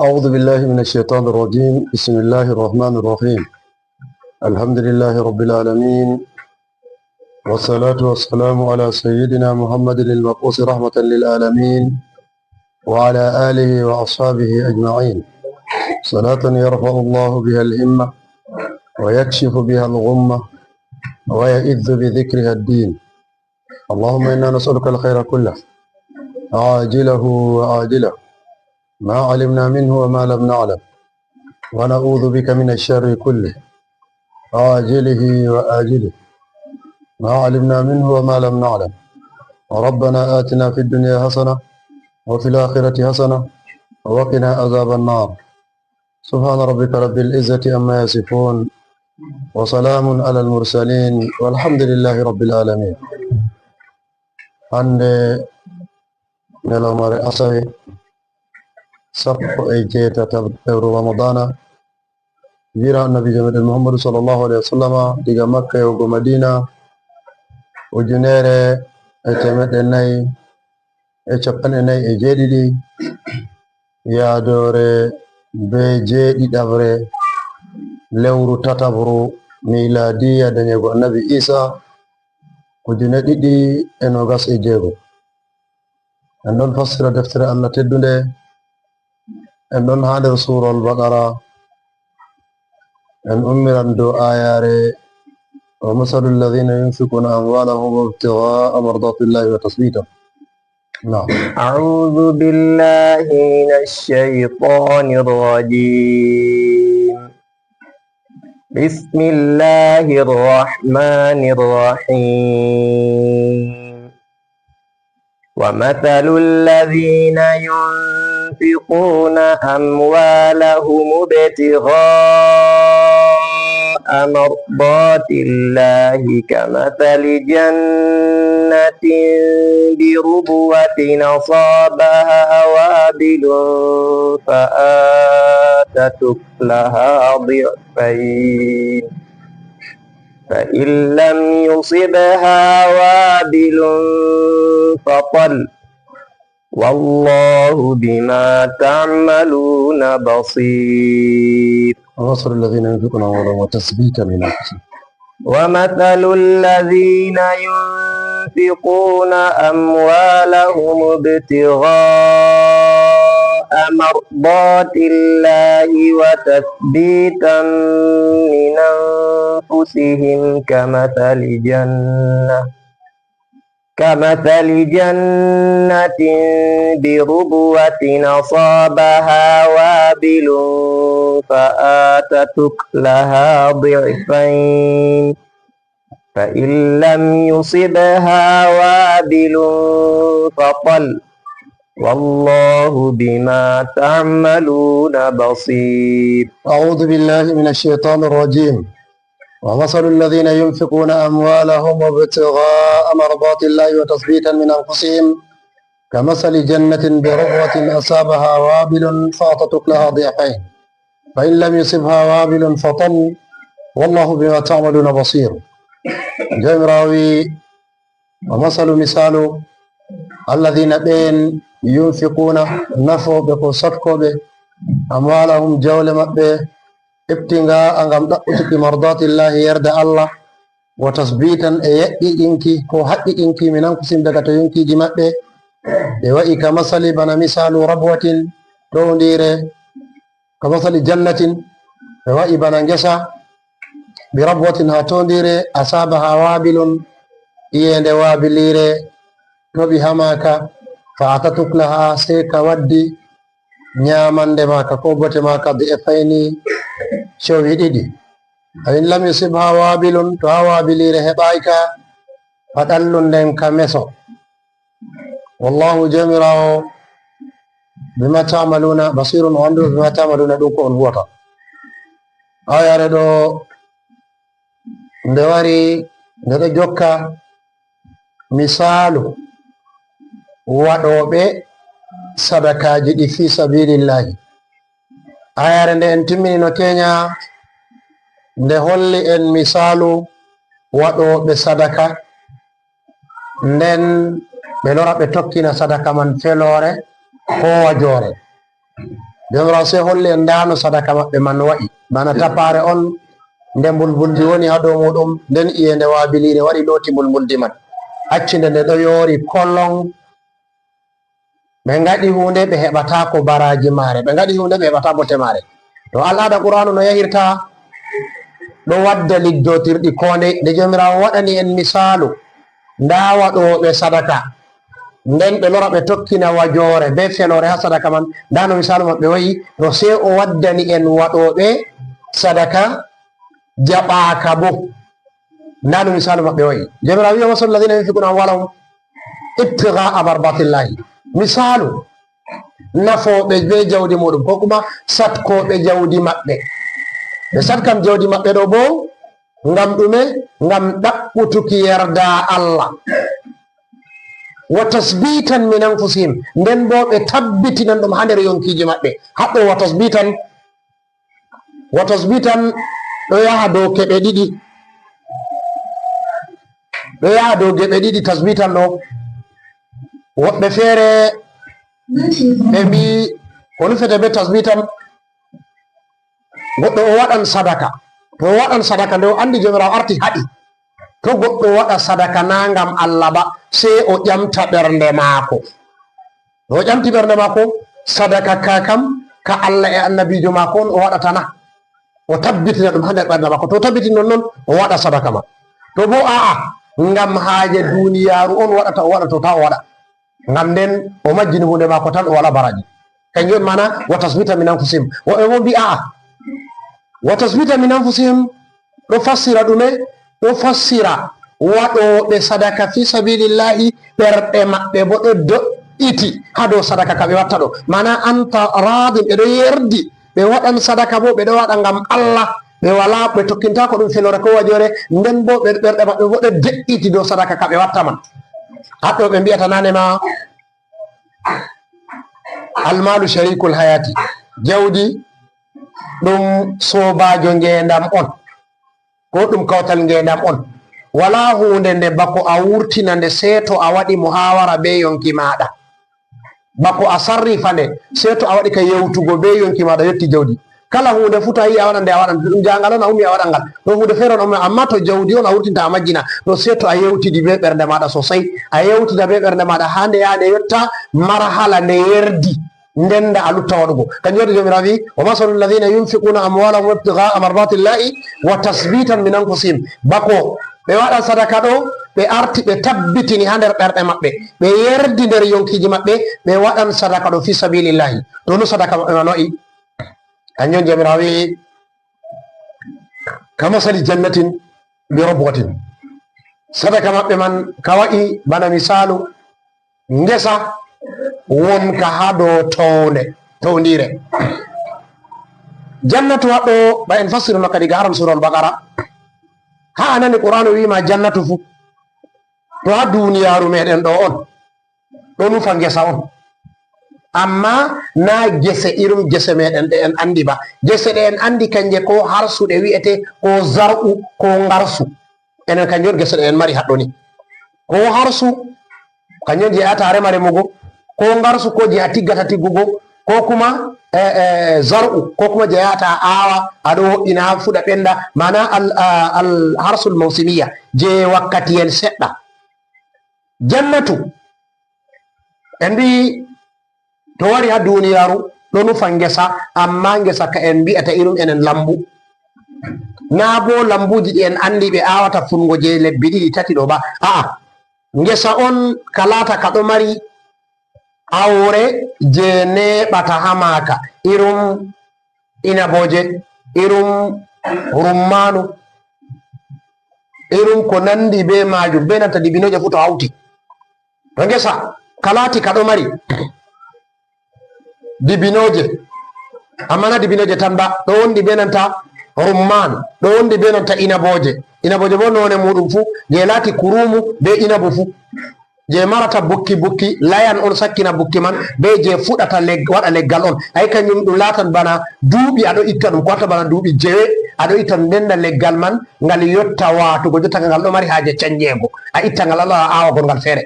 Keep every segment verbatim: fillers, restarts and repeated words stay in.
أعوذ بالله من الشيطان الرجيم. بسم الله الرحمن الرحيم. الحمد لله رب العالمين. والصلاة والسلام على سيدنا محمد المبعوث رحمة للعالمين وعلى آله وأصحابه أجمعين. صلاة يرفع الله بها الهمة ويكشف بها الغمة ويعز بذكرها الدين. اللهم إنا نسألك الخير كله عاجله وآجله ما علمنا منه وما لم نعلم، ونعوذ بك من الشر كله عاجله وآجله ما علمنا منه وما لم نعلم. ربنا آتنا في الدنيا حسنة وفي الآخرة حسنة وقنا عذاب النار. سبحان ربك رب العزة عما يصفون وسلام على المرسلين والحمد لله رب العالمين. Hannde ñalawmaare asawe, sappo e jeetataɓre lewru Ramadana, hijira Annabiijo meɗen Muhammadu sallallahu alayhi wa sallama, diga Makka yahugo Madina, ujunere e teemeɗɗe nayi e capanɗe nayi e jeeɗiɗi, yaadoore bee jeeɗiɗaɓre lewru tataɓru miilaadiya, danyego Annabi Iisa, ujine ɗiɗi e noogas e jeego. En ɗon fassira deftere Allah teddunde, en ɗon haa nder Suurawol Baqara, en ummiran dow aayaare, "ومثل الذين ينفقون أموالهم ابتغاء مرضات الله وتثبيتا." نعم. أعوذ بالله من الشيطان الرجيم. بسم الله الرحمن الرحيم. ومثل الذين ينفقون أموالهم ابتغاء مرضات الله كمثل جنة بربوة أصابها وابل فآتت أكلها ضعفين فإن لم يصبها وابل فطل والله بما تعملون بصير. ومثل الذين ينفقون أموالهم وتثبيتا من أنفسهم. ومثل الذين ينفقون أموالهم ابتغاء مرضات الله وتثبيتا من أنفسهم كمثل جنة كمثل جنة بربوة أصابها وابل فآتت أكلها ضعفين فإن لم يصبها وابل فطل والله بما تعملون بصير. أعوذ بالله من الشيطان الرجيم. ومثل الذين ينفقون أموالهم ابتغاء مرضات الله وتثبيتا من أنفسهم كمثل جنة بربوة أصابها وابل فآتت أكلها ضعفين فإن لم يصبها وابل فطل والله بما تعملون بصير. Jawmiraawo wi, "Wa masalu, misaalu, alladina, ɓeen, yunfiquuna, nafooɓe ko sotkooɓe, amwaalahum, jawle maɓɓe, ibtigaa, ngam ɗaɓɓutuki mardaatillaahi, yerde Allah, wa tasbiitan, e yaqiqinki, ko haqiqinki, min anfusihim, daga to yonkiiji maɓɓe, ɓe wa'i ka masali, bana misaalu, rabwatin, towndiire, ka masali jannatin, ɓe wa'i bana ngesa, bi rabwatin, haa towndiire, asaabahaa waabilun, iyeende waabiliire toɓi haa maaka, fa atat ukulahaa, sey ka waddi nyaamande maaka, ko bote maaka, di'fayni, cowi ɗiɗi. Fa in lam yusibhaa waabilun, to haa waabiliire heɓaay ka, fa ɗallun, nden ka meso." Wallahu, Jawmiraawo, bima ta'maluna basirun, o annduɗo bima ta'maluna, ɗum ko on huwata. Aayaare ɗo, nde wari, nde ɗo jokka misaalu waɗooɓe sadakaaji ɗi fi sabilillahi. Aayaare nde en timmini no keenya, nde holli en misaalu waɗooɓe sadaka, nden ɓe lora ɓe tokkina sadaka man feloore, ko wajoore. Joomiraawo sey holli en ndaa no sadaka maɓɓe man wa'i. Bana tapaare on, nde mbulmbuldi woni haa dow muuɗum, nden iyeende waabiliinde wari looti mbulmbuldi man. Acci nde nde ɗo yoori kolon. Ɓe ngaɗi huunde, ɓe heɓataako baraaji maare. Ɓe ngaɗi huunde, ɓe heɓataa bote maare. To al'aada Qur'aanu no yahirta, ɗo wadda liggootirɗi koo ndey. Nde Joomiraawo waɗani en misaalu, ndaa waɗooɓe sadaka, nden ɓe lora ɓe tokkina wajoore bee feloore haa sadaka man. Ndaa no misaalu maɓɓe wa'i, to sey o waddani en waɗooɓe sadaka jaɓaaka boo. Ndaa no misaalu maɓɓe wa'i. Joomiraawo wi'i, "Wa masalu alladhina yunfiquna amwalahum ibtigha'a mardatillahi." Misaalu nafooɓe bee jawdi muuɗum, koo kuma satkooɓe jawdi maɓɓe. Ɓe satkan jawdi maɓɓe ɗo boo ngam ɗume? Ngam ɗaɓɓutuki yerdaa Allah. "Wa tasbitan min anfusihim." Nden boo ɓe tabbitinan ɗum haa nder yonkiiji maɓɓe. Haɗɗo "wa tasbitan", "wa tasbitan" ɗo yaha dow keɓe ɗiɗi. Ɗo yaha dow geɓe ɗiɗi tasbitan ɗo. Woɓɓe feere ɓe mbi'i, ko nufete bee tasbitan? Goɗɗo o waɗan sadaka. To o waɗan sadaka, nde o anndi Joomiraawo arti haɗi. To goɗɗo waɗa sadaka naa ngam Allah ba, sey o ƴamta ɓernde maako. To o ƴamti ɓernde maako, sadaka ka kam, ka Allah e annabiijo maako on o waɗata na? O tabbitina ɗum haa nder ɓernde maako. To o tabbitini non, non, o waɗa sadaka man. To boo a'a, ngam haaje duniyaaru on waɗata, o waɗa, to taa o waɗa. Ngam nden o majjini huunde maako tan, o walaa baraaji. Kanjum on maana, "Wa tasbita min anfusihim." Woɓɓe boo mbi'a, a'a, "Wa tasbita min anfusihim" ɗo fassira ɗume? Ɗo fassira waɗooɓe sadaka fi sabilillahi, ɓerɗe maɓɓe boo ɗo do'iti haa dow sadaka ka ɓe watta ɗo. Maana, "Anta radin", ɓe ɗo yerdi, ɓe waɗan sadaka boo, ɓe ɗo waɗa ngam Allah, ɓe walaa, ɓe tokkintaako ɗum feloore koo wajoore, nden boo ɓe, ɓerɗe maɓɓe boo ɗo de'iti dow sadaka ka ɓe watta man. Haɗɗo ɓe mbi'ata naane ma, "Almalu sharikul hayati." Jawdi ɗum soobaajo ngeendam on, koo ɗum kawtal ngeendam on. Walaa huunde nde bako a wurtina nde, sey to a waɗi muhaawara bee yonki maaɗa. Bako a sarrifa nde, sey to a waɗi ka yewtugo bee yonki maaɗa yotti jawdi. Kala huunde fuu to a yi'i a waɗan nde, a waɗan. Ɗum jaangal on a ummi a waɗan ngal. To huunde feere on a ummi, ammaa to jawdi on a wurtinta a majjina, to sey to a yewtidi bee ɓernde maaɗa soosay. A yewtina bee ɓernde maaɗa haa nde yaha nde yotta marhala nde yerdi. Nden nda a lutta waɗugo. Kanjum waɗi Joomiraawo wi'i, "Wa masalu alladhina yunfiquna amwalahum ibtigha'a mardatillahi wa tasbitan min anfusihim." Bako ɓe waɗan sadaka ɗo, ɓe arti ɓe tabbitini haa nder ɓerɗe maɓɓe, ɓe yerdi nder yonkiiji maɓɓe, ɓe waɗan sadaka ɗo fi sabilillahi. To no sadaka maɓɓe man wa'i? Kanjum Joomiraawo wi'i, "Ka masali jannatin bi rabwatin." Sadaka maɓɓe man ka wa'i bana misaalu ngesa wonka haa dow townde, towndiire. Jannatu haɗɗo, ba en fassirino ka diga aran suura Al-Baqara. Haa a nani Qur'aanu wi'i ma jannatu fuu. To haa duniyaaru meɗen ɗo on, ɗo nufa ngesa on. Ammaa naa gese irum gese meɗen ɗe en anndi ba. Gese ɗe en anndi kanje ko harsu ɗe wi'ete, ko zar'u, ko ngarsu. Enen kanjum on gese ɗe en mari haɗɗo ni. Ko harsu, kanjum on je yahata a rema remugo, ko ngarsu ko je a tiggata tiggugo, ko kuma, eh, eh, zar'u, ko kuma je yahata a aawa, a ɗo wo'ina haa fuɗa ɓenda, maana al, ah, al harsul mawsimiya, je wakkatiyen seɗɗa. Jannatu, en mbi'i to wari haa duniyaaru, ɗo nufa ngesa, ammaa ngesa ka en mbi'ata irum enen lambu. Naa bo lambuji ɗi en andi ɓe aawata fungo je lebbi ɗiɗi tati ɗo ba. A'a, ngesa on ka laata ka ɗo mari aure je neeɓata haa maaka, irum inaboje, irum rummaanu, irum ko nandi be maajum, be nanta dibinooje fu to hawti. To ngesa ka laati ka ɗo mari dibinooje, amma na dibinooje tan ba, ɗo wondi be nanta rummaan, ɗo wondi be nanta inabooje. Inabooje bo noone muuɗum fu, je laati kuruumu be inabu fu, je marata bukki bukki, layan on sakkina bukki man, be je fuɗata leg-, waɗa leggal on. Ay kanjum ɗum laatan bana duuɓi a ɗo itta ɗum, ko watta bana duuɓi jewe a ɗo itta ɗum, nden na leggal man ngal yotta waatugo, jotta ngal ɗo mari haaje canjeego, a itta ngal, a lora aawagol ngal feere.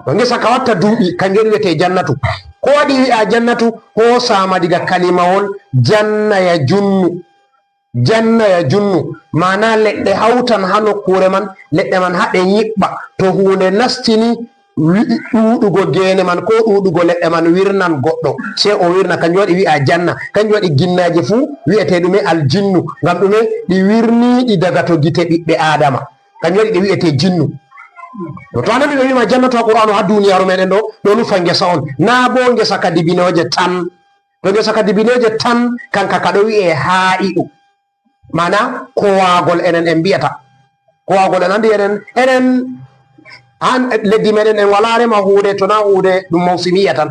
To ngesa ka watta duuɓi, kanjum woni wiyete jannatu. Ko waɗi wi'a jannatu? Hoosaama diga kalimawol janna ya junnu. Janna ya junnu, maana leɗɗe hawtan haa nokkuure man, leɗɗe man haa ɗe nyiɓɓa. To huunde nastini, wi-, ɗuuɗugo geene man koo ɗuuɗugo leɗɗe man wirnan goɗɗo, sey o wirna. Kanjum waɗi wi'a janna. Kanjum waɗi ginnaaji fuu wi'etee ɗume? Aljinnu. Ngam ɗume? Ɗi wirniiɗi daga to gite ɓiɓɓe Aadama. Kanjum waɗi ɗe wi'etee jinnu. To, to a nani ɓe wi'ma jannatu haa Qur'aanu, haa duuniyaaru meeɗen ɗo, ɗo nufa ngesa on. Naa boo ngesa ka dibinooje tan. To ngesa ka dibinooje tan, kanka ka ɗo wi'e haa'iɗu. Maana kowaagol enen en mbi'ata. Kowaagol en anndi enen, enen haa leddi meeɗen en walaa rema huunde, to naa huunde ɗum mawsimiya tan.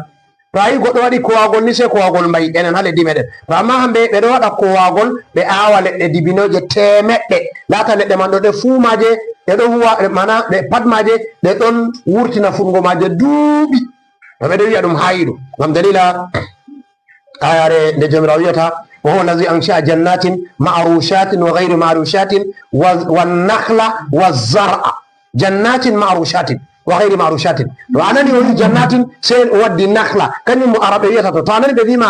To a yi goɗɗo waɗi kowaagol ni, sey kowaagol mbayi enen haa leddi meeɗen. To ammaa hamɓe ɓe ɗo waɗa kowaagol, ɓe aawa leɗɗe dibinooje teemeɗɗe. Laata leɗɗe man ɗo ɗe fuu maaje, ɗe ɗo huwa, maana ɗe pat maaje, ɗe ɗon wurtina fungo maaje duuɓi. To ɓe ɗo wi'a ɗum haayiɗu. Ngam daliila aayaare nde Jawmiraawo wi'ata, "Wa huwa allazi ansha'a jannatin ma'rushatin wa ghayri ma'rushatin wa, wan nakhla waz zar'a." Jannatin ma'rushatin wa ghayri ma'rushatin. To a nani o wi'i jannatin, sey o waddi nakhla. Kanjum mo Arab ɓe wi'ata to. To a nani ɓe wi'ma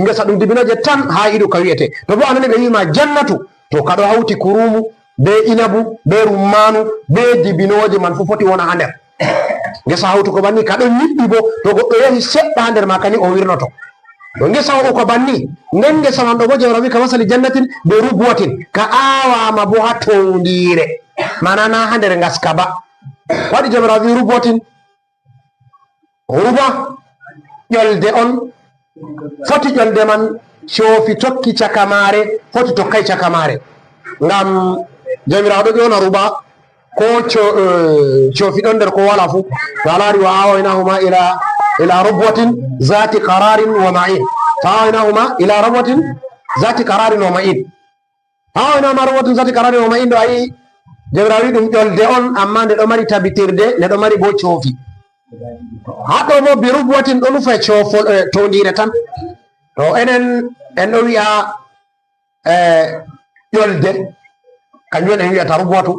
ngesa ɗum dibinooje tan, haayiɗu ka wi'ete. To boo a nani ɓe wi'ma jannatu, to ka ɗo hawti kurumu, bee inabu, bee rummaanu, bee dibinooje man fuu foti wona haa nder. Ngesa hawtuko banni, ka ɗon nyiɓɓi boo. To goɗɗo yahi seɗɗa haa nder maaka ni, o wirnoto. To ngesa waɗuko banni, nden ngesa man ɗo boo, Jawmiraawo wi'i, "Ka masali jannatin bi rubwatin," ka aawaama boo haa towndiire. Maana naa haa nder ngaska ba. Ko waɗi Jawmiraawo wi'i rubwatin? Ruba, ƴolde on, foti ƴolde man coofi tokki caka maare, foti tokkay caka maare. Ngam Jawmiraawo ɗo ƴona ruba, ko co-, eh, coofi ɗon nder ko walaa fuu. To a laari, "Wa awaynahuma ila, ila rabwatin zati qararin wa ma'in." "Fa awaynahuma ila rabwatin zati qararin wa ma'in." Haa o ina marwatin zati qararin wa ma'in, ɗo a yi Jawmiraawo wi'i ɗum ƴolde on, ammaa nde ɗo mari tabitirde, nde ɗo mari boo coofi. Haa ɗo boo bi rubwatin ɗo nufa coofol, eh, towndiire tan. To enen, en ɗo wi'a, eh, ƴolde, kanjum en wi'ata rubwatu,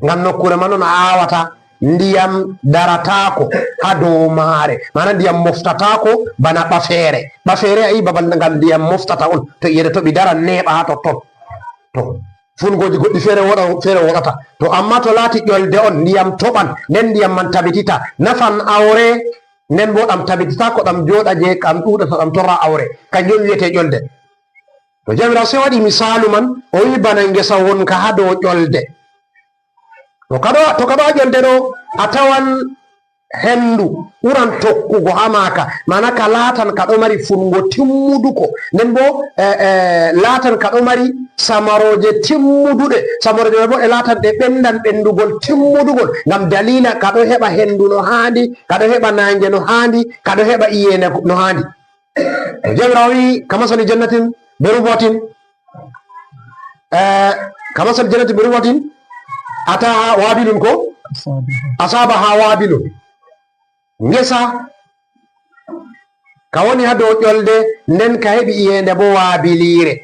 ngam nokkuure man on a aawata ndiyam darataako haa dow maare, maana ndiyam moftataako bana ɓafeere. Ɓafeere a yi babal ngal ndiyam moftata on, to iyende toɓi daran neeɓa haa totton. To, fungooji goɗɗi feere woɗa-, feere woɗata. To, ammaa to laati ƴolde on, ndiyam toɓan, nden ndiyam man tabitita, nafan awre, nden boo ɗam tabititaako, ɗam jooɗa je kam ɗuuɗata, ɗam torra awre. Kanjum wi'etee ƴolde. To Jawmiraawo sey waɗi misaalu man, o wi'i bana ngesa wonka haa dow ƴolde. To ka ɗo, to ka ɗo haa ƴolde ɗo, a tawan hendu ɓuran tokkugo haa maaka, maana ka laatan ka ɗo mari fungo timmuduko, nden boo, eh, eh, laatan ka ɗo mari samarooje timmuduɗe, samarooje man boo ɗe laatan ɗe ɓendan ɓendugol timmudugol, ngam daliila ka ɗo heɓa hendu no haandi, ka ɗo heɓa naange no haandi, ka ɗo heɓa iyeende no haandi. Jawmiraawo wi'i, "Ka masali jannatin bi rubwatin," eh, "Ka masali jannatin bi rubwatin, ataha wabilun," ko? "Asabaha wabilun." Ngesa ka woni haa dow ƴolde, nden ka heɓi iyeende boo waabiliire.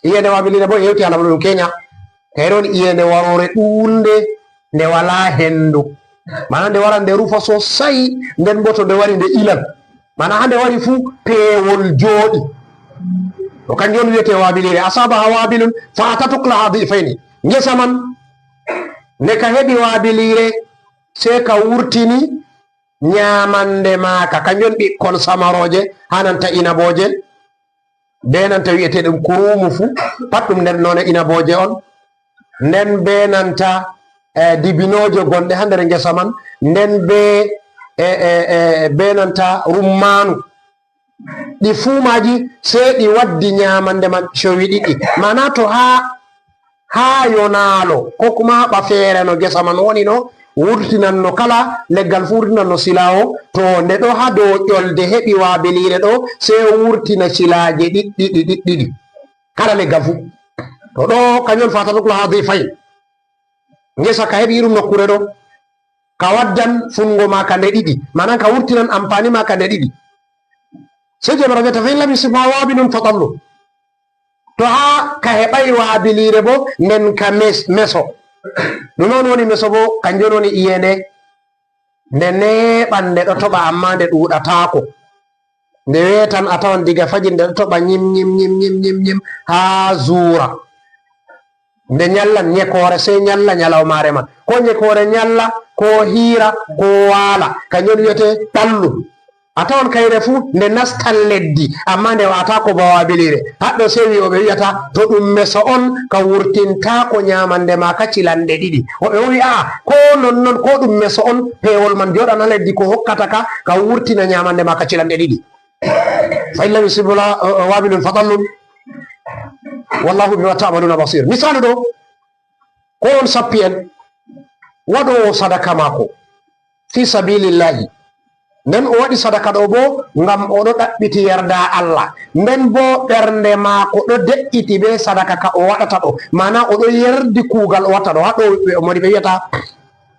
Iyeende waabiliire boo hewti haa laamu ɗum Kenya. Kayre woni iyeende waroore ɗuunde, nde walaa hendu. Maana nde waran nde rufa sosai, nden boo to nde wari nde ilan. Maana haa nde wari fuu peewol jooɗi. To kanjum on wi'etee waabiliire. "Asabaha wabilun fa atat ukulaha di'fayni." Ngesa man, nde ka heɓi waabiliire, sey ka wurtini nyaamande maaka, kanjum on ɓikkon samarooje, haa nanta inabooje, bee nanta wi'eteeɗum kurumu fuu, pat ɗum nder noone inabooje on. Nden bee nanta, eh, dibinooje gonɗe haa nder ngesa man, nden bee, eh, eh, eh, bee nanta rummaanu. Ɗi fuu maaji sey ɗi waddi nyaamande man cowi ɗiɗi. Maana to haa, haa yonaalo, ko kuma ɓafeere no ngesa man woni no, wurtinanno kala leggal fuu wurtinanno silaawo, to nde ɗo haa dow ƴolde heɓi waabiliire ɗo, sey wurtina silaaje ɗiɗɗiɗi, ɗiɗɗiɗi. Kala leggal fuu. To ɗo kanjum on fa atat ukulaha di'fayni. Ngesa ka heɓi irum nokkuure ɗo, ka waddan fungo maaka nde ɗiɗi. Maana ka wurtinan ampaani maaka nde ɗiɗi. Sey Jawmiraawo wi'ata, "Fa in lam yusibha wabilun fa tallun." To haa ka heɓaay waabiliire boo, nden ka mes-, meso. Ɗume on woni meso boo? Kanjum on woni iyeende nde neeɓan, nde ɗo toɓa, ammaa nde ɗuuɗataako. Nde weetan a tawan diga fajiri nde ɗo toɓa ñim, ñim, ñim, ñim, ñim, ñim, haa zuura. Nde ñallan ñekoore, sey ñalla ñalawmaare man. Ko ñekoore ñalla, ko hiira, ko waala. Kanjum woni wiyetee ɗallu. A tawan kayre fuu nde nastan leddi, ammaa nde wa'ataako bawabiliire. Haɗɗo sey wi'ooɓe wi'ata to ɗum meso on, ka wurtintaako ñaamande maa ka cilanɗe ɗiɗi. Woɓɓe o wi'a, a'a, ko nonnon, ko ɗum meso on, peewol man jooɗana leddi, ko hokkata ka, ka wurtina ñaamande maa ka cilanɗe ɗiɗi. Fa in lam yusibhu la-, wabilun fadallun. Wallahu bima ta'maluna basir. Misaalu ɗo, ko on sappi en, waɗoowo sadaka maako fi sabilillahi. Nden o waɗi sadaka ɗo bo ngam o ɗo ɗaɓɓiti yerda Allah. Nden bo ɓernde maako ɗo de'iti be sadaka ka o waɗata ɗo. Maana o ɗo yerdi kuugal o watta ɗo. Haɗo ɓe, moni ɓe wi'ata,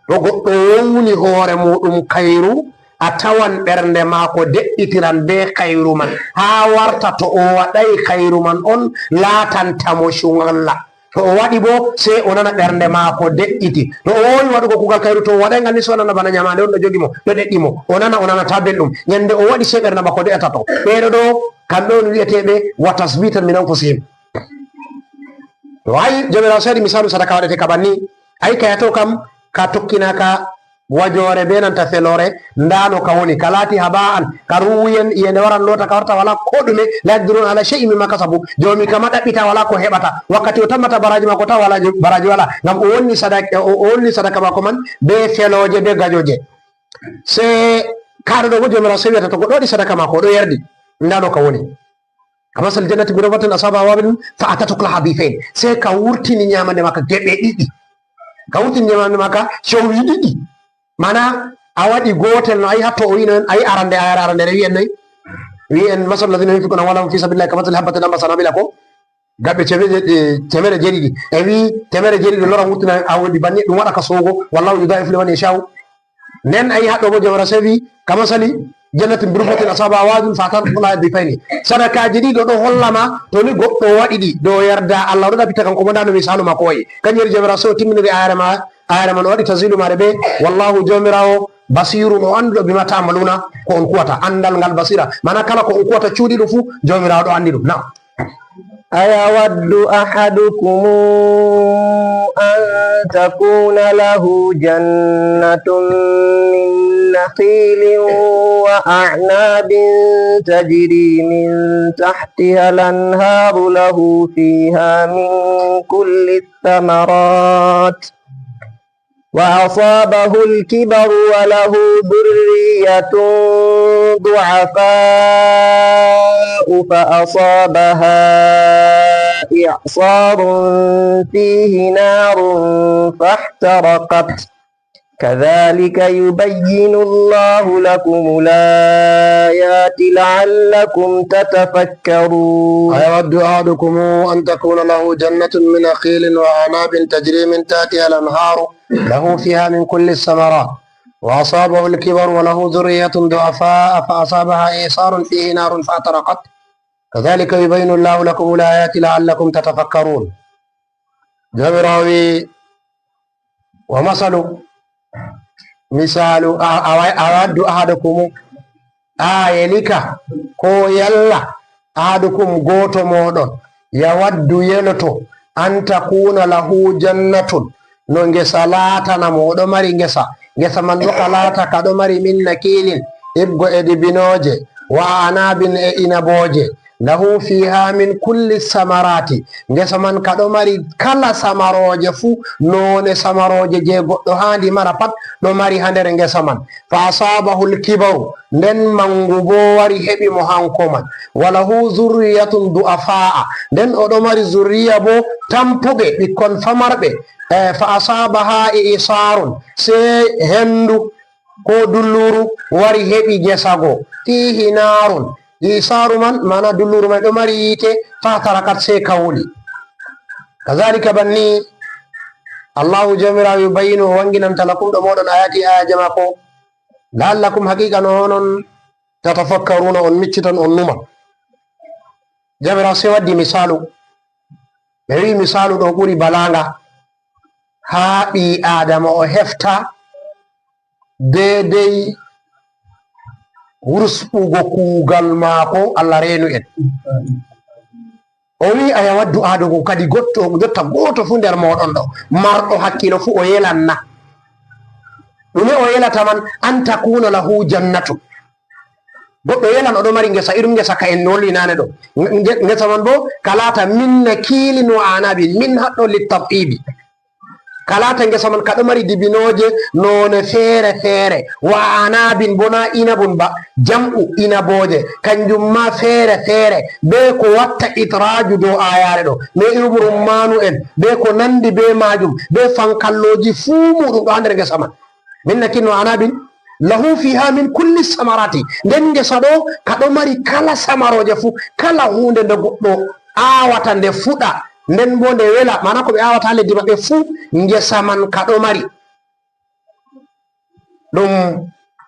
to goɗɗo wowli hoore muuɗum kayru, a tawan ɓernde maako de'itiran be kayru man. Haa warta to o waɗay kayru man on laatanta mo cuŋalla. To o waɗi bo, sey o nana ɓernde maako de'iti. To o woowi waɗugo kuugal kayru, to o waɗay ngal ni, sey o nana bana nyamaande on ɗo jogi mo, ɗo de'iti mo. O nana, o nanata belɗum. Nyande o waɗi, sey ɓernde maako de'ata to. Ɓeeɗo ɗo, kamɓe on wi'eteeɓe wa tasbitan min anfusihim. To ay, Joomiraawo sey waɗi misaalu sadaka waɗetee ka banni. Ay, ka yato kam, ka tokkinaaka wajoore be nanta feloore, ndaa no ka woni. Ka laati haba'an, ka ruwiyan, iyende waran loota, ka warta walaa ko ɗume, la yaqdiruna ala shay'in mimma kasabu. Joomi ka ma ɗaɓɓita walaa ko heɓata. Wakkati o tammata baraaji maako taw walaa jo-, baraaji walaa. Ngam o wonni sadak-, o, o wonni sadaka maako man be felooje, be gajooje. Sey kaaɗo ɗo bo Joomiraawo sey wi'ata to goɗɗo waɗi sadaka maako, o ɗo yerdi. Ndaa no ka woni. Kamasali jannatin bi rabwatin asabaha wabilun fa atat ukulaha difain. Sey ka wurtini nyamande maaka geɓe ɗiɗi. Ka wurtini nyamande maaka cowwi ɗiɗi. Maana a waɗi gootel no, ayi hatto o wi'no en, ayi arande, ayi arande, wi'en noy? Wi'en, masalu alladhina yunfiquna amwalahum fi sabilillahi kamasali habbatin anbatat sanabila ko? Gaɓɓe teemedde, eh, teemedde jeeɗiɗi. E wi teemedde jeeɗiɗi lora wurtina awdi banni, ɗum waɗa ka soogo, wallahu yudaifu liman yashau. Nden ayi haɗɗo bo Joomiraawo sey wi, kamasali jannatin bi rabwatin asabaha wabilun fa atat ukulaha difaini. Sadakaaji ɗiɗo ɗo holla ma, to ni goɗɗo waɗi ɗi dow yerda Allah, o ɗo ɗaɓɓita kanko bo, ndaa no misaalu maako wa'i. Kanjum woni Joomiraawo sey o timminiri ayare ma, ayare man o waɗi tazilu maare be, wallahu Joomiraawo basirun o annduɗo bima ta'maluna, ko on kuwata, anndal ngal basira. Maana kala ko on kuwata cuuɗiiɗum fuu, Joomiraawo ɗo anndi ɗum. Na'am. أيود أحدكم أن تكون له جنة من نخيل وأعناب تجري من تحتها الأنهار له فيها من كل الثمرات وأصابه الكبر وله ذرية ضعفاء فأصابها إعصار فيه نار فاحترقت كذلك يبين الله لكم الآيات لعلكم تتفكرون. أيود أحدكم أن تكون له جنة من نخيل وأعناب تجري من تحتها الأنهار له فيها من كل الثمرات وأصابه الكبر وله ذرية ضعفاء فأصابها إعصار فيه نار فاحترقت كذلك يبين الله لكم الآيات لعلكم تتفكرون. Joomiraawo wi, wa masalu, misaalu, a, a, awaddu ahadukumu, a yelika, ko yalla, ahadukum gooto mooɗon, yawaddu yeloto, an takuna lahu jannatun, no ngesa laatana mo, o ɗo mari ngesa, ngesa man bo ka laata ka ɗo mari min nakilin, ibgo e dibinooje, wa anabin e inabooje, lahu fiha min kulli samarati, ngesa man ka ɗo mari kala samarooje fuu, noone samarooje je goɗɗo haandi mara pat ɗo mari haa nder ngesa man. Fa asabahul kibaru, nden mangu bo wari heɓi mo hanko man. Wa lahu zurriyatun du'afa'a, nden o ɗo mari zurriya bo tampuɓe, ɓikkon famarɓe. Eh, fa asabaha i'sarun, sey hendu ko dulluru wari heɓi ngesa go. Fihi narun, i'saru man, maana dulluru man ɗo mari yiite, fahtarakat, sey ka wuli. Kazalika banni, Allahu Joomiraawo yubayyinu, o wanginanta lakum ɗo mooɗon ayati, ayaje maako, la'allakum, haqiqa no onon, tatafakkaruna, on miccitan, on numa. Joomiraawo sey waddi misaalu, ɓe wi'i misaalu ɗo ɓuri balaanga, haa ɓii Aadama o hefta deydey Wursɓugo kuugal maako, Allah reenu en. O wi'i, a yawa du'aado ngun kadi gotto, jotta gooto fuu nder mooɗon ɗo, marɗo hakkiilo fuu o yelan na? Ɗume o yelata man? An takuuna lahu jannatu. Goɗɗo yelan o ɗo mari ngesa, irum ngesa ka en wolwi naane ɗo. Nge-, ngesa man boo ka laata min nakiilin wa anabin, min haɗɗo littartiibi. Ka laata ngesa man ka ɗo mari dibinooje noone feere feere, wa anabin boo, naa inabun ba, jam'u inabooje, kanjum maa feere feere, bee ko watta itraaju dow aayaare ɗo, bee irum rummaanu en, bee ko nanndi bee maajum, bee fankallooji fuu muuɗum ɗo haa nder ngesa man. Min nakiilin wa anabin, lahu fiha min kulli samarati. Nden ngesa ɗo, ka ɗo mari kala samarooje fuu, kala huunde nde goɗɗo aawata nde fuɗa, nden boo nde wela, maana ko ɓe aawata haa leddi maɓɓe fuu, ngesa man ka ɗo mari. Ɗum,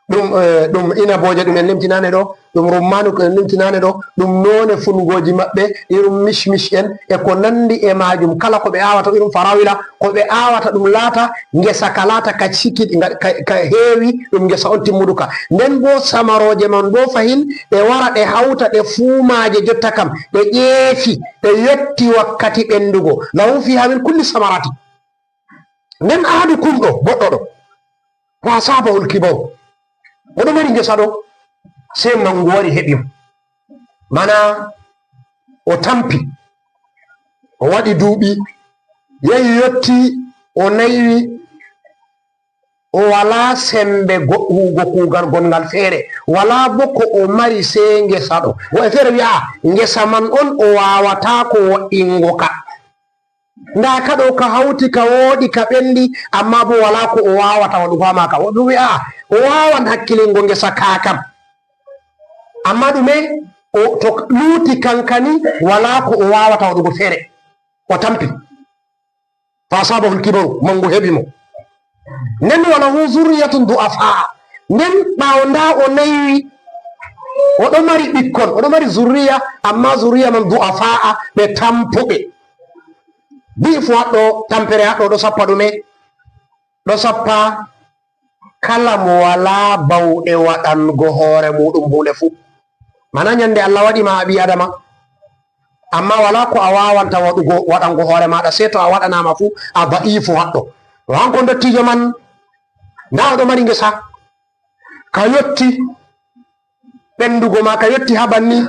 ɗum, eh, ɗum inabooje ɗum en limtinaane ɗo, ɗum rummaanu ko en limtinaane ɗo, ɗum noone funngooji maɓɓe, irum mishmish en, e ko nanndi e maajum, kala ko ɓe aawata, irum farawila, ko ɓe aawata ɗum laata ngesa ka laata ka ciki, nga, ka, ka heewi, ɗum ngesa on timmuduka. Nden boo samarooje man boo fahin, ɗe wara ɗe hawta ɗe fuumaaje jotta kam, ɗe ƴeefi, ɗe yotti wakkati ɓenndugo. Lahu fiha min kulli samarati. Nden ahadu kumɗo, goɗɗo ɗo, fa asabahul kibaru. O ɗo mari ngesa ɗo, sey mangu wari heɓi mo. Mana o tampi, o waɗi duuɓi, yahi yotti, o naywi, o walaa sembe go-, huugo kuugal gongal feere, walaa boo ko o mari sey ngesa ɗo. Woɓɓe feere wi'a, ngesa man on o waawataa ko wo'ingo ka. Ndaa ka ɗo ka hawti, ka wooɗi, ka ɓenndi, ammaa boo walaa ko o waawata waɗugo haa maaka. Woɓɓe wi'a, o waawan hakkilingo ngesa ka kam. Ammaa ɗume, o, to luuti kankani, walaa ko o waawata waɗugo feere. O tampi. Fa asabahul kibaru, mangu heɓi mo. Nden wa lahu zurriyatun du'afa. Nden ɓaawo ndaa o naywi, o ɗo mari ɓikkon, o ɗo mari zurriya, ammaa zurriya man du'afa, ɓe tampuɓe. Di'fu haɗɗo, tampere haɗɗo ɗo sappa ɗume? Ɗo sappa kala mo walaa bawɗe waɗango hoore muuɗum huunde fuu. Mana nyande Allah waɗi ma a ɓii Adama, ammaa walaa ko a waawanta waɗugo, waɗango hoore maaɗa, sey to a waɗanaama fuu, a da'iifu haɗɗo. To hanko ndottiijo man, ndaa o ɗo mari ngesa, ka yotti ɓenndugo ma, ka yotti haa banni.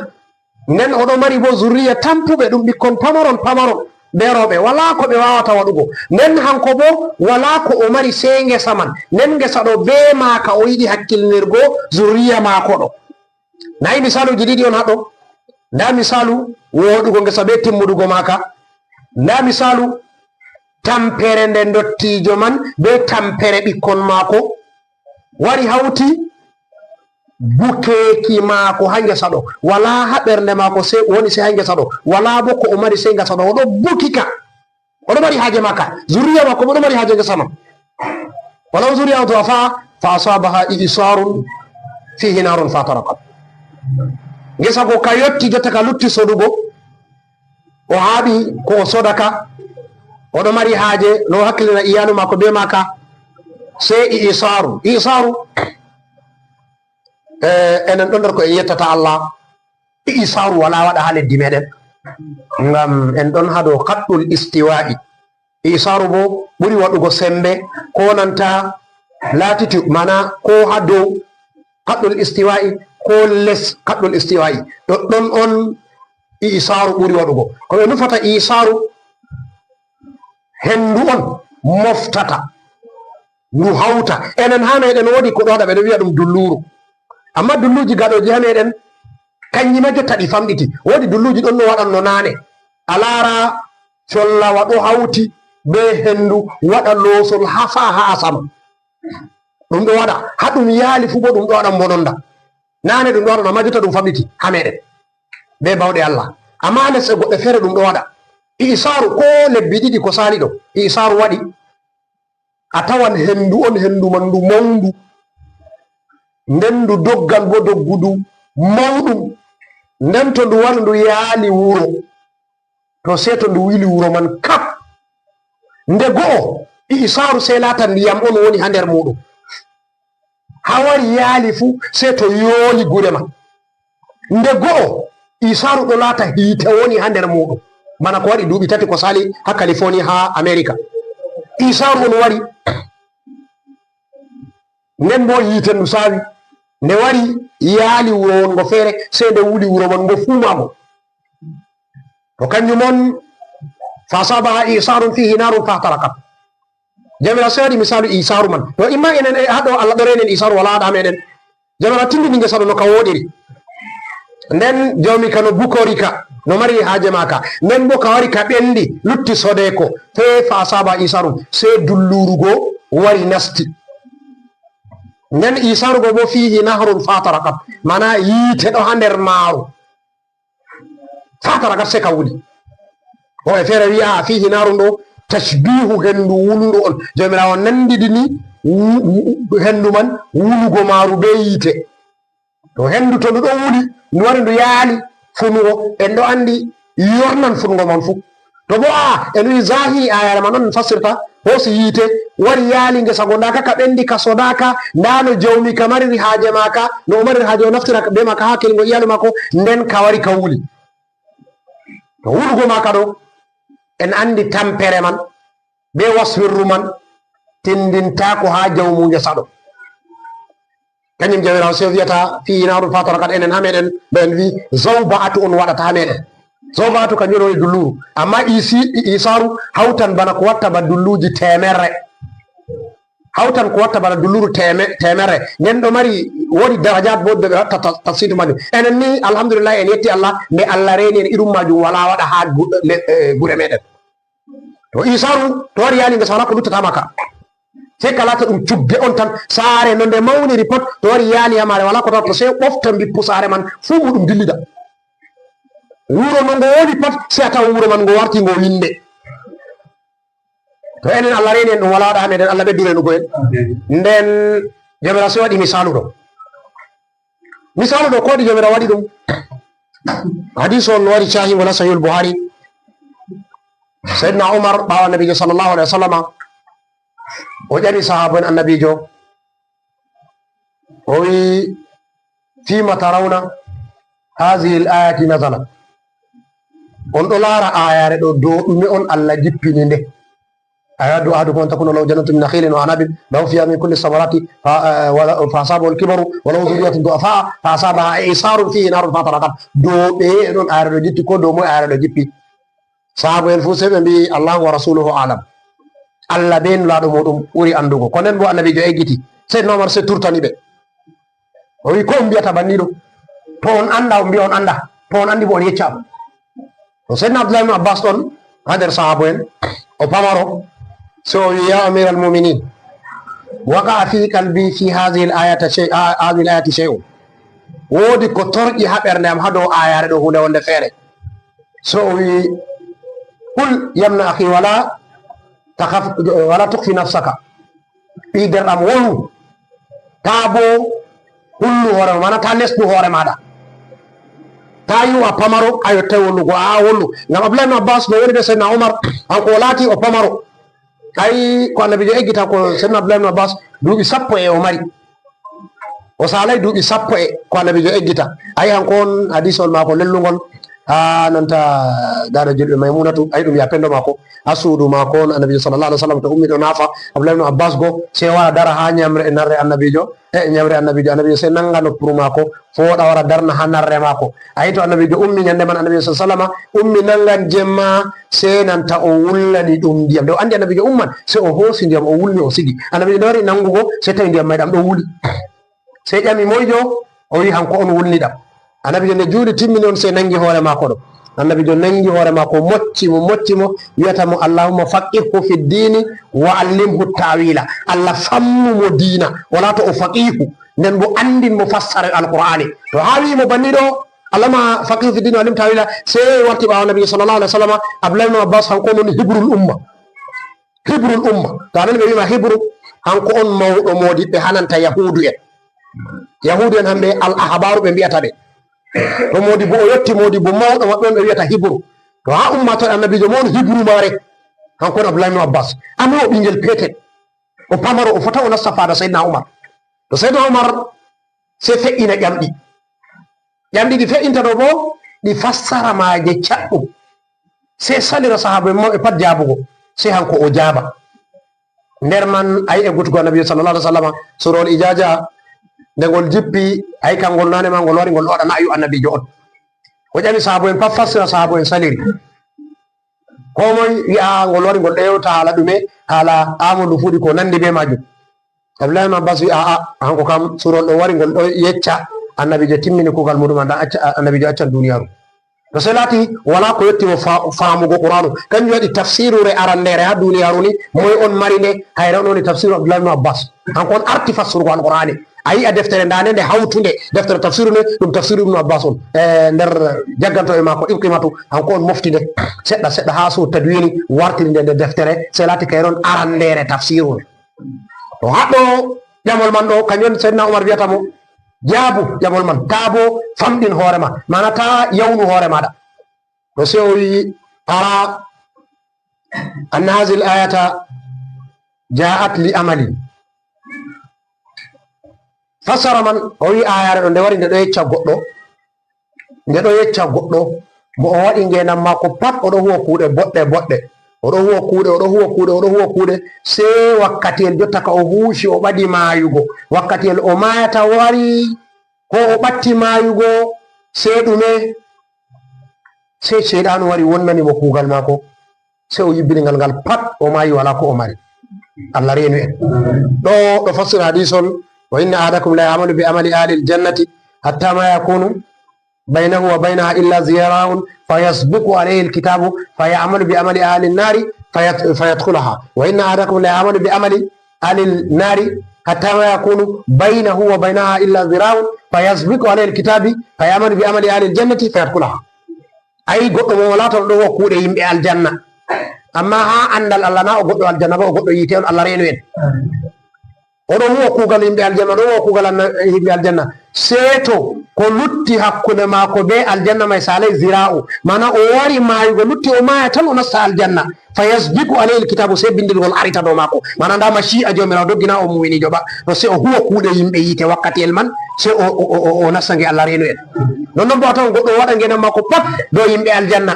Nden o ɗo mari boo zurriya tampuɓe, ɗum ɓikkon pamaron pamaron, bee rewɓe, walaa ko ɓe waawata waɗugo. Nden hanko boo, walaa ko o mari sey ngesa man. Nden ngesa ɗo bee maaka o yiɗi hakkilinirgo zurriya maako ɗo. Nayi misaaluuji ɗiɗi on haɗo. Ndaa misaalu wooɗugo ngesa bee timmudugo maaka. Ndaa misaalu tampere nde ndottiijo man bee tampere ɓikkon maako wari hawti bukeeki maako haa ngesa ɗo. Walaa haa ɓernde maako sey, woni sey haa ngesa ɗo. Walaa boo ko o mari sey ngesa ɗo. O ɗo buki ka. O ɗo mari haaje maaka. Zurriya maako boo ɗo mari haaje ngesa man. Wala zurriya du'afa fa asabaha i'sarun fihi narun fahtaraqa. Ngesa ko ka yotti jotta ka lutti sodugo. O haaɓi ko o sodaka. O ɗo mari haaje, no hakkilina iyaalu maako bee maaka. Sey i'saru. I'saru, eh, enen ɗon nder ko en yettata Allah. I'saaru walaa waɗa haa leddi meeɗen. Ngam en ɗon haa dow kaɗɗul istiwaa'i. I'saaru boo ɓuri waɗugo semmbe ko nanta latitude, maana ko haa dow kaɗɗul istiwaa'i, ko les kaɗɗul istiwaa'i. Ɗoɗɗon on i'saaru ɓuri waɗugo. Ko ɓe nufata i'saaru, henndu on moftata. Ndu hawta. Enen haa meeɗen woodi ko ɗo waɗa, ɓe ɗo wi'a ɗum dulluuru. Ammaa dulluuji gaɗooji haa meeɗen, kanji ma jotta ɗi famɗiti. Woodi dulluuji ɗon no waɗanno naane. A laara collawa ɗo hawti bee henndu, waɗa loosol haa fa'a haa asama. Ɗum ɗo waɗa. Haa ɗum yaali fuu boo ɗum ɗo waɗa mbononda. Naane ɗum ɗo waɗa, ammaa jotta ɗum famɗiti haa meeɗen. Bee bawɗe Allah. Ammaa lesɗe goɗɗe feere ɗum ɗo waɗa. I'saaru ko lebbi ɗiɗi ko saali ɗo. I'saaru waɗi. A tawan henndu on, henndu man ndu mawndu, nden ndu doggan boo doggudu mawɗum, nden to ndu wari ndu yaali wuro, to sey to ndu wili wuro man kap. Nde go'o, i'saaru sey laata ndiyam on woni haa nder muuɗum. Haa wari yaali fuu, sey to yooli gure man. Nde go'o, Isaru ɗo laata hiite woni haa nder muuɗum. Bana ko waɗi duuɓi tati ko sali haa California, haa America. Isaru on wari. Nden boo yiite ndu saawi. Nde wari yaali wuro wongo feere, sey nde wuli wuro man ngo fuu maago. To kanjum on, "Fa asabaha isarun fihi narun fahtarakat." Jawmiraawo sey waɗi misaalu isaaru man. To imma enen, e, haa ɗo Allah ɗo reenen isaaru, walaa haa meɗen. Jawmiraawo tindini ngesa ɗo no ka wooɗiri. Nden jawmi ka no bukori ka, no mari haaje maaka. Nden boo ka wari ka ɓendi, lutti sodeeko. Fe fa asaba isarun, sey dulluuru go wari nasti. Nden isaaru go boo fihi nahrun fahtarakat. Maana yiite ɗo haa nder maaru. Fahtarakat, sey ka wuli. Woɓɓe feere wi'a, "Fihi narun" ɗo, tashbihu hendu wulundu on. Jawmiraawo nandidini wu-, wu-, hendu man wulugo maaru bee yiite. To hendu, to ndu ɗo wuli, ndu wari ndu yaali funugo, en ɗo andi yornan funugo man fuu. To boo, a, en wi'i zahi ayare man on fassirta, hoosi yiite, wari yaali ngesa go, ndaa ka, ka ɓendi, ka sodaaka, ndaa no jawmi ka mariri haaje maaka, no o mariri haaje o naftira bee maaka haa kelgo iyaalu maako, nden ka wari ka wuli. To wulugo maaka ɗo, en andi tampere man, bee waswirru man, tindintaako haa jawmu ngesa ɗo. Kanjum Jawmiraawo sey wiyata, "Fihi narun fahtarakat", enen haa meɗen, ɗo en wi'i, zawba'atu on waɗata haa meɗen. Zawba'atu kanjum woni dulluuru. Ammaa isi-, i-, isaaru hawtan bana ko watta ba dulluuji teemerre. Hawtan ko watta bana dulluuru teeme-, teemerre. Nden ɗo mari, woodi darajat boo ɓe watta ta-, tafsitu majum. Enen ni, alhamdulillah, en yetti Allah, nde Allah reeni en, irum majum walaa waɗa haa gu-, le-, eh, gure meɗen. To isaaru, to wari yaali ngesa, walaa ko luttata maaka. Sey ka laata ɗum cugge on tan. Saare no nde mawniri pat, to wari yaali haa maare, walaa ko tawata, sey ɓofta mbippu saare man fuu, muuɗum dillida. Wuro no ngo woni pat, sey a tawa wuro man ngo warti ngo winde. To enen Allah reeni en, ɗum walaa waɗa haa meɗen, Allah ɓeddu reenugo en. Nden Jawmiraawo sey waɗi misaalu ɗo. Misaalu ɗo, ko waɗi Jawmiraawo waɗi ɗum? Hadiisu on no wari caahi wala Sahihul Bukhari. Sayyidina Umar, ɓaawo Annabiijo sallallahu alaihi wasallama, o ƴami sahaabo'en Annabiijo, o wi'i, "Fima tarawna hazihil ayati nazalat?" On ɗo laara aayaare ɗo, dow ɗume on Allah jippini nde? "Ayaddu ahadukum an takuna lahu jannatun min nakhilin wa anabin lahu fiha min kulli samarati fa, eh, wa, fa asabahu al-kibaru wa lahu dhurriyyatun du'afa fa asabaha isarun fihi narun fahtarakat." Dow ɓeye ɗon aayaare ɗo jippi, ko dow moye aayaare ɗo jippi? Sahaabo'en fuu sey ɓe mbi'i, "Allahu wa rasuluhu a'lam." Allah bee Nulaaɗo muuɗum ɓuri anndugo. Ko nden boo Annabiijo eggiti. Sayyidina Umar sey turtani ɓe. O wi'i, "Ko on mbi'ata banni ɗo? To on annda, on mbi'a on annda. To on anndi boo, on yecca am." To Sayyidina Abdullahi ibn Abbas ɗon haa nder sahaabo'en, o pamaro, sey o wi'i, "Ya amiral mu'minin, waqa'a fi qalbi fi hadhihi al-ayati shay-, a-, hadhihi al-ayati shay'un." Woodi ko torƴi haa ɓernde am haa dow aayaare ɗo, huunde wonde feere. So o wi'i, "Qul yamna akhi wala takhaf, wala tukhfi nafsaka." Ɓii derɗam, wonu, taa boo hulnu hoore ma, maana taa lesnu hoore maaɗa. Taa yi'u a pamaro, a yottaay wollugo, aa, wollu. Ngam Abdullahi ibn Abbas no woni bee Sayyidina Umar, hanko o laati o pamaro. Ay, ko Annabiijo eggita ko Sayyidina Abdullahi ibn Abbas, duuɓi sappo e o mari. O saalaay duuɓi sappo e ko Annabiijo eggita. Ay, hanko on hadiisol maako lellungol, haa nanta daada julɓe Maymunatu, ay, ɗum ya pendo maako. Haa suudu maako on Annabiijo sallallahu alaihi wasallam to ummi ɗo naafa, Abdullahi ibn Abbas go, sey wara dara haa nyamre e narre Annabiijo, e nyamre Annabiijo, Annabiijo sey nanga noppuru maako, fooɗa wara darna haa narre maako. Ayi, to Annabiijo ummi nyande man, Annabiijo sallallahu alaihi wasallam ummi nangan jemma, sey nanta o wulnani ɗum ndiyam. Nde o andi Annabiijo umman, sey o hoosi ndiyam, o wulni, o sigi. Annabiijo nde wari nangugo, sey tawi ndiyam may ɗam ɗo wuli. Sey ƴami, "Moyjo?" O wi'i, "Hanko on wulni ɗam." Annabiijo nde juuli timmini on, sey nangi hoore maako ɗo. Annabiijo nangi hoore maako, mocci mo, mocci mo, wi'ata mo, "Allahumma faqihhu fid dini wa allimhu ta'wila." Allah fammu mo diina, wala to o faqihu. Nden bo andin mo fassara Alqur'aani. To haa wi'i mo banni ɗo, "Allahumma faqihhu fid dini wa allimhu ta'wila," sey warti ɓaawo Annabiijo sallallahu alaihi wasallam, Abdullahi ibn Abbas, hanko on woni hibrul umma. Hibrul umma. To a nani ɓe wi'ma hibru, hanko on mawɗo moodibɓe haa nanta Yahuudu'en. Yahuudu'en hamɓe al ahbaru ɓe mbi'ata ɓe. To moodibbo o yotti moodibbo mawɗo maɓɓe on ɓe wi'ata hibru. To haa ummaatoore Annabiijo mo on hibru maare, hanko on Abdullahi ibn Abbas. Amma o ɓingel peetel. O pamaro, o fota o nasta faada Sayyidina Umar. To Seydina Umar, sey feƴƴina ƴamɗi. Ƴamɗi ɗi feƴƴinta ɗo boo, ɗi fassara maaje caɗɗum. Sey salira sahaaba en mawɓe pat jaabugo, sey hanko o jaaba. Nder man, a yi'e gutugo Annabi sallallahu alaihi wasallam, surowol Ijaaja, nde ngol jippi, a yi'i kangol naane ma ngol wari ngol ɗo waɗa na'yu Annabiijo on. O ƴami sahaaba en pat, fassira, sahaaba en saliri. Koo moy wi'a ngol wari ngol ɗo yewta haala ɗume, haala aamul wufuudi ko nandi bee maajum. Abdullahi ibn Abbas wi'a, a'a, hanko kam surowol ɗo wari ngol ɗo yecca Annabiijo timmini kuugal muuɗum, anda acca, Annabiijo accan duniyaaru. To sey laati walaa ko yotti mo fa-, faamugo Qur'aanu. Kanjum waɗi tafsiruure arandeere haa duniyaaru ni, moy on mari nde? Hayre on woni tafsiru Abdullahi ibn Abbas. Hanko on arti fassurugo Alqur'aani. A yi'a deftere ndaa nde, nde hawtunde, deftere tafsiru nde, ɗum tafsiru Ibnu Abbas on. E nder jaggantoɓe maako Iqrimatu, hanko on mofti nde seɗɗa seɗɗa haa Suudu Tadwini wartiri nde nde deftere, sey laati kayre on arandeere tafsiru nde. To haɗɗo ƴamol man ɗo, kanjum on Seydina Umar wi'ata mo, jaabu ƴamol man, taa boo famɗin hoore ma, maana taa yawnu hoore maaɗa. To sey o wi'i, ara anna hazihil ayata ja'at li amali. Fassara man, o wi'i aayaare ɗo nde wari nde ɗo yecca goɗɗo, nde ɗo yecca goɗɗo, mo o waɗi ngeendam maako pat, o ɗo huwa kuuɗe boɗɗe boɗɗe. O ɗo huwa kuuɗe, o ɗo huwa kuuɗe, o ɗo huwa kuuɗe, sey wakkatiyel jotta ka o huuci, o ɓadi maayugo. Wakkatiyel o maayata wari, ko o ɓatti maayugo, sey ɗume? Sey ceyɗaanu wari wonnani mo kuugal maako. Sey o yibbini ngal, ngal pat, o maayi, walaa ko o mari. Allah reenu en. Ɗo, ɗo fassira hadiis on, "Wa inna ahadakum la ya'malu bi amali ahlil jannati hatta ma yakunu baynahu wa baynaha illa zira'un fa yasbiqu alayhi alkitabu fa ya'malu bi amali ahlin nari fa yad-, fa yadkhulaha. Wa inna ahadakum la ya'malu bi amali ahlin nari hatta ma yakunu baynahu wa baynaha illa zira'un fa yasbiqu alayhi alkitabi fa ya'malu bi amali ahlil jannati fa yadkhulaha." Ayi, goɗɗo mo o laatoto ɗo huwa kuuɗe yimɓe aljanna. Ammaa haa anndal Allah, naa o goɗɗo aljanna ba, o goɗɗo yiite on, Allah reenu en. O ɗon huwa kuugal yimɓe aljanna, o ɗon huwa kuugal anna-, yimɓe aljanna. Sey to ko lutti hakkunde maako bee aljanna may saalay ziraa'u. Maana o wari maayugo, lutti o maaya tan o nasta aljanna. Fa yasbiqu alayhi alkitabu, sey binndirgol arita dow maako. Maana ndaa mashi'a Jawmiraawo doggi, naa o muuminiijo ba. No sey o huwa kuuɗe yimɓe yiite wakkatiyel man, sey o, o, o, o, o nasta nge, Allah reenu en. Nonnon boo a tawan goɗɗo o waɗa ngeendam maako pat dow yimɓe aljanna.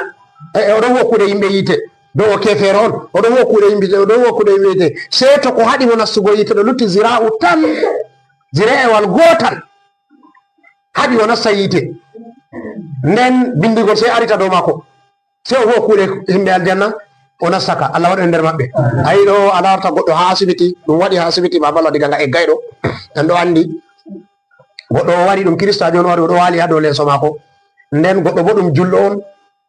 E, e, o ɗon huwa kuuɗe yimɓe yiite. Dow o keefeero on, o ɗon huwa kuuɗe yimɓe, o ɗon huwa kuuɗe yimɓe yiite. Sey to ko haɗi mo nastugo yiite ɗo lutti ziraa'u tan, zira'ewal gootal haɗi o nasta yiite. Nden binndirgol sey arita dow maako. Sey o huwa kuuɗe yimɓe aljanna, o nasta ka. Allah waɗu en nder maɓɓe. Ayi ɗo a laarata goɗɗo haa asibiti, ɗum waɗi haa asibiti, Baaba Allah diga nga eggayɗo. En ɗo anndi. Goɗɗo o wari, ɗum Kiristaajo on wari, o ɗo waali haa dow leeso maako. Nden goɗɗo boo ɗum julɗo on,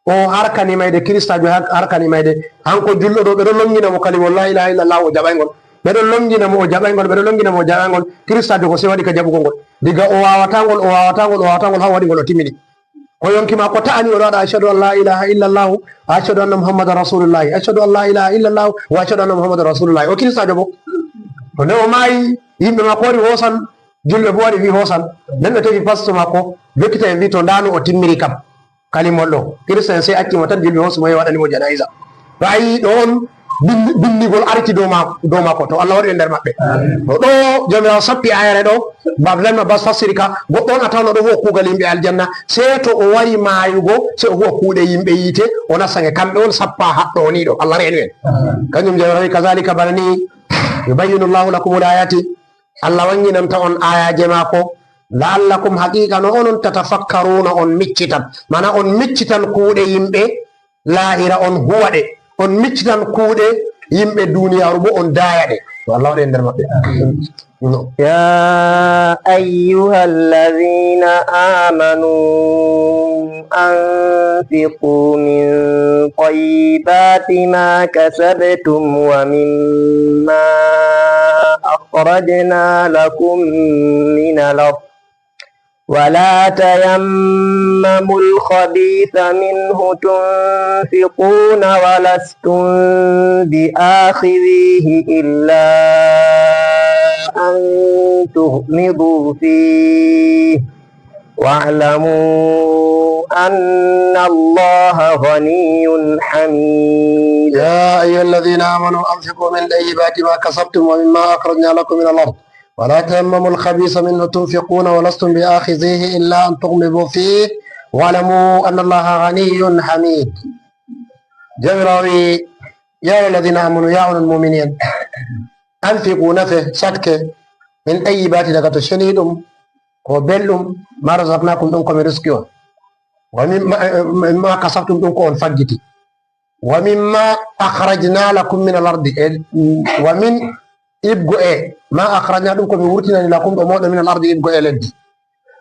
o harkani mayde, Kiristaajo har-, harkani mayde. Hanko julɗo ɗo, ɓe ɗon longina mo kalimol laa ilaaha illallah, o jaɓay ngol. Ɓe ɗon longina mo, o jaɓay ngol, ɓe ɗon longina mo, o jaɓay ngol. Kiristaajo ko sey waɗi ka jaɓugo ngol. Diga o waawataa ngol, o waawataa ngol, o waawataa ngol, haa o waɗi ngol, o timmini. Ko yonki maako ta'ani, o ɗo waɗa, "Ashhadu an laa ilaaha illallah, wa ashhadu anna Muhammadan Rasulullahi, ashhadu an laa ilaaha illallah, wa ashhadu anna Muhammadan Rasulullahi." O Kiristaajo bo. To nde o maayi, yimɓe maako wari hoosan, julɓe bo wari wi hoosan. Nden ɓe tefi pasto maako, jokkita en wi to ndaa no o timmiri kam. Kalimol ɗo. Kirista en sey acci mo tan, julɓe hoosi mo, yahi waɗani mo janaiza. To a yii ɗo on bindi-, bindigol arti dow ma-, dow maako, to Allah waɗu en nder maɓɓe. To ɗo Jawmiraawo sappi ayere ɗo, Abdullahi ibn Abbas fassiri ka, goɗɗo on a tawan o ɗo huwa kuugal yimɓe aljanna, sey to o wari maayugo, sey o huwa kuuɗe yimɓe yiite, o nasta nge. Kamɓe on sappa haɗɗo o ni ɗo, Allah reenu en. Kanjum Jawmiraawo wi, "Kazalika, bana ni, yubayyinu Allahu lakumul ayati." Allah wanginanta on ayaaje maako, "la'allakum, haqiiqa no onon, tatafakkaruuna, on miccitan." Mana on miccitan kuuɗe yimɓe laahira on huwa ɗe, on miccitan kuuɗe yimɓe duniyaaru bo on daaya ɗe. To Allah waɗu en nder maɓɓe. No. يا أيها الذين آمنوا أنفقوا من طيبات ما كسبتم ومما أخرجنا لكم من الأرض ولا تيمموا الخبيث منه تنفقون ولستم بآخذيه إلا أن تغمضوا فيه واعلموا أن الله غني حميد. يا أيها الذين آمنوا أنفقوا من طيبات ما كسبتم ومما أخرجنا لكم من الأرض ولا تيمموا الخبيث منه تنفقون ولستم بآخذيه إلا أن تغمضوا فيه واعلموا أن الله غني حميد. Jawmiraawo wi, يا أيها الذين آمنوا, ya onon muumini en, أنفقوا, nafe, satke, من طيبات, daga to ceniiɗum, ko belɗum, ما رزقناكم, ɗum ko mi riski on, ومما, مما كسبتم, ɗum ko on faggiti, ومما أخرجنا لكم من الأرض, e, ومن, ibgo e, ما أخرجنا, ɗum ko mi wurtinani, لكم, ɗo mooɗon, من الأرض, ibgo e leddi.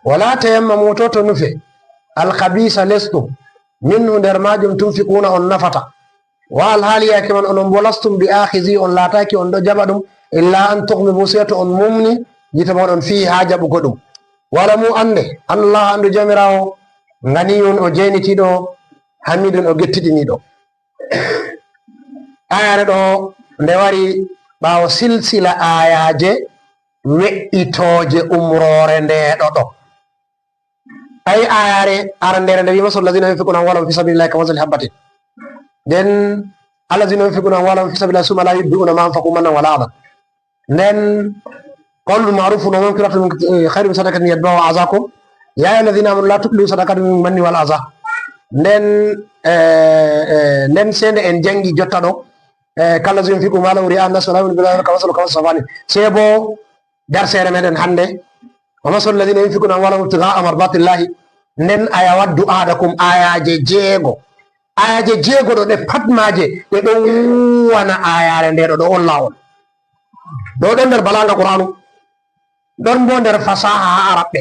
ولا تيمموا, to, to nufe, الخبيث, lesɗum, منه, nder maajum, تنفقون, on nafata. Wa alhaali yaake man onon bo, لستم بآخذيه, on laataaki on ɗo jaɓa ɗum, إلا أن تغمضوا, sey to on mumni gite mon on فيه haa jaɓugo ɗum. واعلموا, annde, أن الله, anndu Jawmiraawo, غني, o jeynitiiɗo, حميد, o gettiɗiniiɗo. Aayaare ɗo nde wari ɓaawo silsila aayaaje we'itooje umroore ndeeɗo ɗo. Ay, aayaare arandeere nde wi, مثل الذين ينفقون أموالهم في سبيل الله كمثل حبة. Nden, الذين ينفقون أموالهم في سبيل الله ثم لا يتبعون ما أنفقوا منا ولا أذى. Nden, قول معروف ومغفرة خير من صدقة يتبعها أذى. يا أيها الذين آمنوا لا تبطلوا صدقاتكم بالمن والأذى. Nden, eh, eh, nden sey nde en jangi jotta ɗo, eh, كالذي ينفق ماله رئاء الناس ولا يؤمن بالآخرة كمثل، كمثل صفوان. Sey bo darseere meɗen hannde, ومثل الذين ينفقون أموالهم ابتغاء مرضات الله, nden, aya waddu ahadakum, ayaaje jeego. Ayaaje jeego ɗo, ɗe pat maaje, ɗe ɗon wuwana ayaare nde ɗo, ɗo on laawol. Ɗo ɗon nder balaanga Qur'aanu, ɗon bo nder fasaha haa Arabɓe.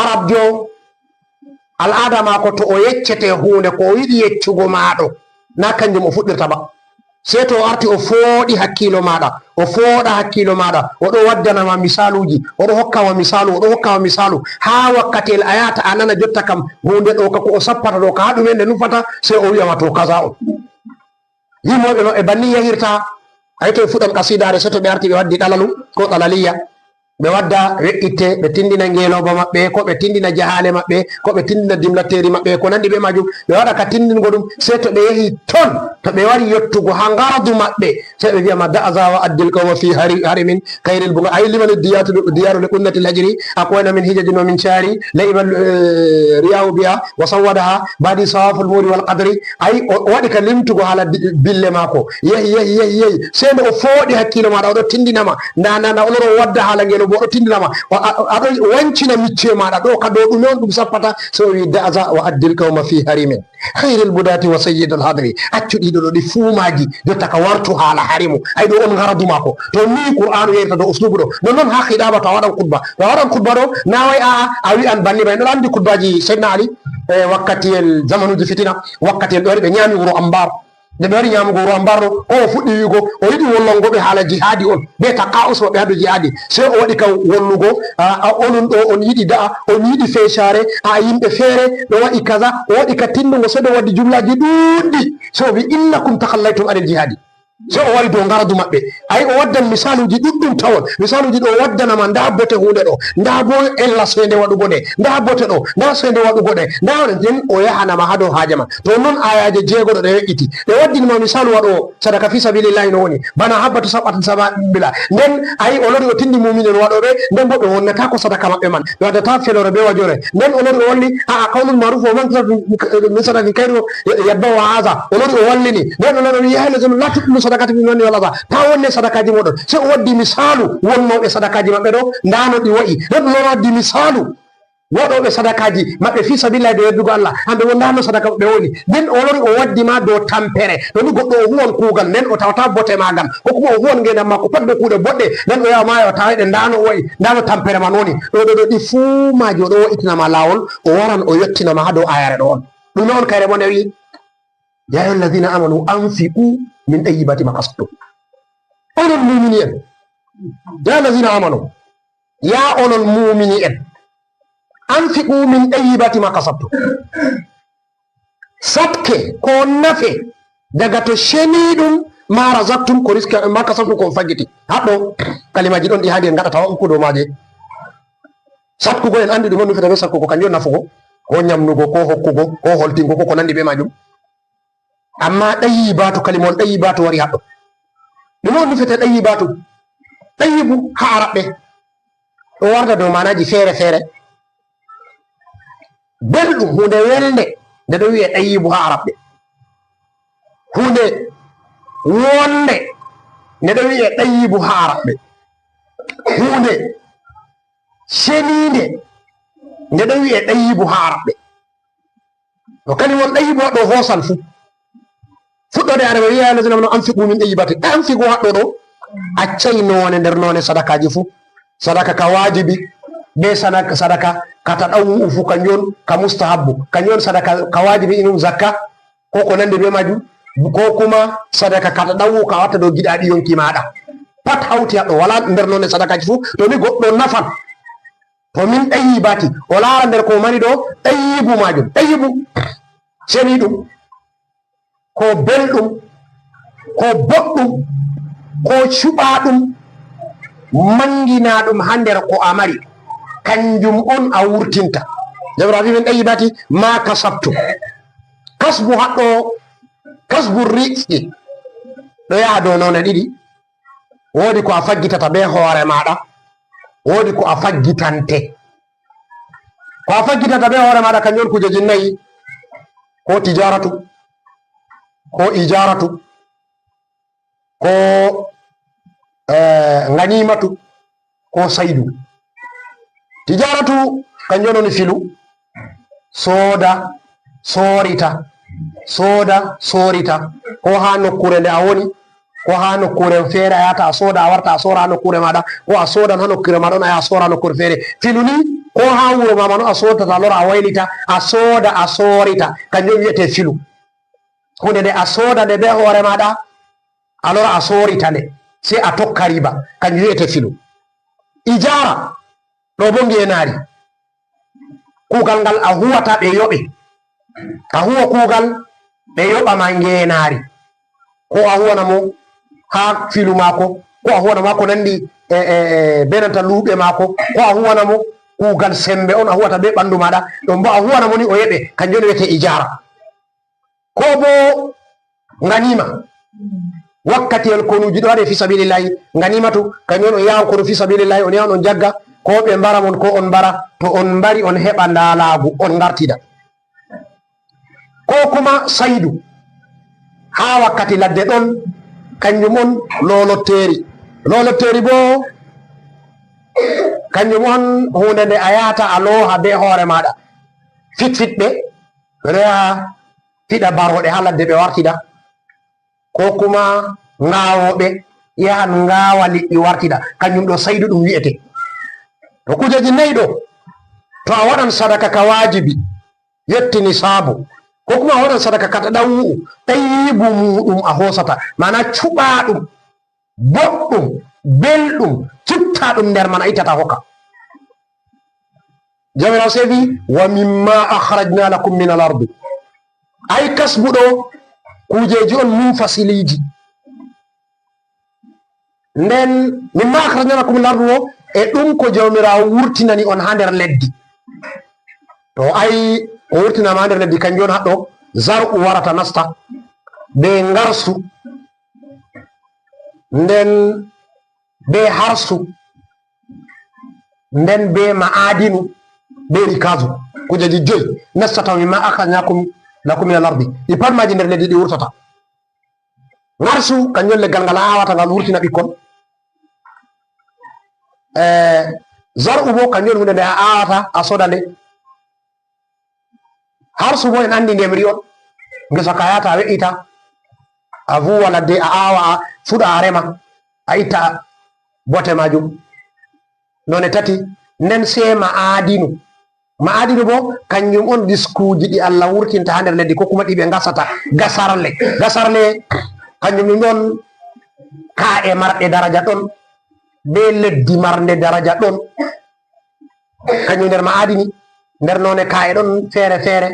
Arabjo, al'aada maako, to o yeccete huunde, ko o yiɗi yeccugo ma ɗo, na kanjum o fuɗɗirta ba. Sey to o arti o fooɗi hakkiilo maaɗa, o fooɗa hakkiilo maaɗa, o ɗo waddana ma misaaluuji, o ɗo hokka ma misaalu, o ɗo hokka ma misaalu, haa wakkatiyel a yahata a nana jotta kam huunde ɗo ka ko o sappata ɗo ka haa ɗume nde nufata, sey o wi'a ma to kaza on. Yimooɓe maɓɓe banni yahirta, ay to ɓe fuɗɗan qasiidaare, sey to ɓe arti ɓe waddi ɗalalu ko ɗalaliya. Ɓe wadda we'itte, ɓe tindina ngeelooba maɓɓe, ko ɓe tindina jahaale maɓɓe, ko ɓe tindina dimlatteeri maɓɓe, ko nanndi bee maajum. Ɓe waɗa ka tindingo ɗum, sey to ɓe yehi ton, to ɓe wari yottugo haa ngaradu maɓɓe, sey ɓe wi'a ma, دع ذا وأد القوم في هر-، هرم خير البقاع. Ay, لمن الديار، ديار لقنة الهجر أكوين من هجج ومن شعر لعب الرياح بها وسودها بعد صواف المور والقدر. Ay, o, o waɗi ka limtugo haala bi-, bille maako. Yehi, yehi, yehi, yehi. Sey nde o fooɗi hakkiilo maaɗa, o ɗo tindina ma. Nda, nda, nda, o loro o wadda haala ngeelooba, o ɗo tindina ma. O, a, a ɗo wancina micce maaɗa, ɗo ka dow ɗume on ɗum sappata. Sey o wi, دع ذا وأد القوم في هرم خير البقاع وسيد الحضر. Accu ɗi ɗo, ɗi fuu maaji, jotta ka wartu haala harimu. Ay, ɗo on ngaradu maako. To ni Qur'aanu yahirta dow usluubu ɗo. Non non haa khiɗaaba, to a waɗan khutba. To a waɗan khutba ɗo, na way a'a, a wi'an banni ba. En ɗon anndi khutbaaji Seydina Ali, e wakkatiyel zamanuuji fitina, wakkatiyel ɓe wari ɓe nyaami wuro Ambar. Nde ɓe wari nyaamugo wuro Ambar ɗo, ko o fuɗɗi wi'ugo, o yiɗi wollango ɓe haala jihaadi on, be taqa'us maɓɓe haa dow jihaadi. Sey o waɗi ka wollugo, a, a, onon ɗo on yiɗi da'a, on yiɗi feecaare, a, yimɓe feere ɗo waɗi kaza, o waɗi ka tindungo, sey ɗo waddi jumlaaji ɗuuɗɗi. Sey o wi'i, إنكم تخليتم عن الجهاد. Sey o wari dow ngaradu maɓɓe. Ay, o waddan misaaluuji ɗuɗɗum tawon. Misaaluuji ɗo waddana ma, nda bote huunde ɗo, nda bo ella soynde waɗugo nde, nda bote ɗo, nda soynde waɗugo nde, nda nden o yahana ma haa dow haaje ma. To non ayaaje jeego ɗo ɗe we'iti. Ɗe waddini ma misaalu waɗoowo sadaka fi sabilillahi no woni. Bana habbatu sab'ati sanabila. Nden ay o lori o tindi muuminen waɗooɓe, nden bo ɓe wonnataako sadaka maɓɓe man. Ɓe waddata feloore be wajoore. Nden o lori o wolli, a'a, qawlun ma'ruf wa maghfiratun min sadaqatin khairun yatba'uha adha. O lori o wallini. Nden o lori o wi'i, ya ayyuhallazina amanu la tubtilu sadaqatikum bil manni wal adha. Ta wonne sadakaaji mooɗon. Sey o waddi misaalu wonnooɓe sadakaaji maɓɓe ɗo, ndaa no ɗi wa'i. Nden o lori o waddi misaalu waɗooɓe sadakaaji maɓɓe fi sabilillahi dow yeddugo Allah. Hamɓe bo ndaa no sadaka maɓɓe woni. Nden o lori o waddi ma dow tampere. To ni goɗɗo o huwan kuugal, nden o tawata bote maagal. Ko kuma o huwan ngeendam maako pat dow kuuɗe boɗɗe. Nden o yaha maayo o tawa ɗe, ndaa no o wa'i, ndaa no tampere man woni. Ɗo, ɗo, ɗo, ɗi fuu maaji o ɗo wo'itina ma laawol, o waran o yottina ma haa dow ayare ɗo on. Ɗume on kayre bo nde wi'i, ya ayyuhallazina amanu anfiqu min tayyibati ma kasabtum. Onon muumini en, ya ayyuhallazina amanu, ya onon muumini en, anfiqu min tayyibati ma kasabtum. Satke ko nafe daga to ceniiɗum ma razaqtum, ko riska, ma kasabtum, ko on faggiti. Haɗɗo kalimaaji ɗon ɗi haandi en ngaɗata hokku dow maaje. Satkugo en anndi ɗum on nufata be satkugo, kanjum on nafugo, ko nyamnugo, ko hokkugo, ko holtingo, ko ko nanndi be maajum. Amma ɗayyibatu, kalima on ɗayyibatu wari haɗɗo. Ɗum on nufata ɗayyibatu. Ɗayyibu haa Araɓɓe, Ɗo warda dow maanaaji feere feere. Belɗum, huunde welnde, nde ɗo wi'e ɗayyibu haa Araɓɓe. Huunde wonnde, nde ɗo wi'e ɗayyibu haa Araɓɓe. Huunde ceniinde, nde ɗo wi'e ɗayyibu haa Araɓɓe. No kadi won ɗayyibu haɗɗo hoosan fuu. Fuɗɗoode are o wi'a, "Allazina amanu anfiqu min ɗayyibati." Anfiqu haɗɗo ɗo, accay noone nder noone sadakaaji fuu. Sadaka ka waajibi, be sadaka, sadaka ka taɗawu'u fuu, kanjum on ka mustahabbu. Kanjum on sadaka ka waajibi, inum zakka, ko ko nandi be maajum, ko kuma sadaka ka taɗawu'u ka watta dow giɗaaɗi yonki maaɗa. Pat hawti haɗɗo, walaa nder noone sadakaaji fuu. To ni goɗɗo nafan, to min ɗayyibati, o laara nder ko o mari ɗo, ɗayyibu maajum. Ɗayyibu, ceniiɗum, ko belɗum, ko boɗɗum, ko cuɓaaɗum, mannginaaɗum haa nder ko a mari, kanjum on a wurtinta. Jawmiraawo wi'i, "Min ɗayyibati ma kasabtu." Kasbu haɗɗo, kasbu rizqi, ɗo yaha dow noone ɗiɗi. Woodi ko a faggitata be hoore maaɗa, woodi ko a faggitante. Ko a faggitata be hoore maaɗa, kanjum on kujeji nayi, ko tijaratu, ko ijaratu, ko, eh, ganimatu, ko saydu. Tijaratu, kanjum on woni filu, sooda, soorita, sooda, soorita, ko haa nokkuure nde a woni, ko haa nokkuure feere a yahata a sooda, a warta a soora haa nokkuure maaɗa, ko a soodan haa nokkuure maaɗa on, a yaha a soora haa nokkuure feere. Filu ni, ko haa wuro ma ma no a soodata, a lora a waylita, a sooda, a soorita, kanjum wi'ete filu. Huunde nde a sooda nde be hoore maaɗa, a lora a soorita nde, sey a tokka riba, kanjum wi'ete filu. Ijaara, ɗo bo ngeenaari. Kuugal ngal a huwata ɓe yoɓe. A huwa kuugal ɓe yoɓa ma ngeenaari. Ko a huwana mo haa filu maako, ko a huwana mo haa ko nandi e, e, e, be nanta luuɓe maako, ko a huwana mo kuugal sembe on a huwata be ɓandu maaɗa, ɗon bo a huwana mo ni o yoɓe, kanjum on wi'ete ijaara. Ko bo ganima, wakkati el konuuji ɗo waɗe fi sabilillahi, ganimatu, kanjum on o yahan konu fi sabilillahi, on yahan on jagga, ko ɓe mbara mon, ko on mbara, to on mbari on heɓa ndaalaagu, on ngartida. Ko kuma saydu, haa wakkati ladde ɗon, kanjum on lolotteeri. Lolotteeri bo, kanjum on huunde nde a yahata a looha be hoore maaɗa. Fitfitɓe, ɓe ɗo yaha fiɗa barooɗe haa ladde ɓe wartida. Ko kuma ngaawooɓe yahan ngaawa liɗɗi wartida. Kanjum ɗo saydu ɗum wi'ete. To kujeji nayi ɗo, to a waɗan sadaka ka waajibi, yotti nisaabu, ko kuma a waɗan sadaka ka taɗawu'u, ɗayyibu muuɗum a hoosata, maana cuɓaaɗum, boɗɗum, belɗum, cuɓtaaɗum nder man a ittata a hokka. Jawmiraawo sey wi'i, "Wa mimma akhrajna lakum min al-ardi." Ay kasbu ɗo, kuujeeji on munfasiliiji. Nden, "Mimma akhrajna lakum min al-ardi" wo, e ɗum ko Jawmiraawo wurtinani on haa nder leddi. To ay ko wurtinama haa nder leddi, kanjum on haɗɗo zar'u warata nasta, be ngarsu, nden be harsu, nden be ma'adinu, be rikazu. Kujeji joy nastata "Mimma akhrajna lakum min al-ardi." Ɗi pat maaji nder leddi ɗi wurtata. Ngarsu, kanjum on leggal ngal a aawata ngal wurtina ɓikkon. Eh, zar'u bo, kanjum on huunde nde a aawata, a sooda nde. Harsu bo en anndi ndemri on. Ngesa ka yahata a we'ita, a vuuwa ladde, a aawa, a fuɗa, a rema, a itta bote maajum. Noone tati, nden sey ma'adinu. Ma'adinu bo, kanjum on riskuuji ɗi Allah wurtinta haa nder leddi, ko kuma ɗi ɓe ngasata, gasarle. Gasarle, kanjum ɗum ɗon kaa'e marɗe daraja ɗon, be leddi marnde daraja ɗon. Kanjum nder ma'adini, nder noone kaa'e ɗon feere feere.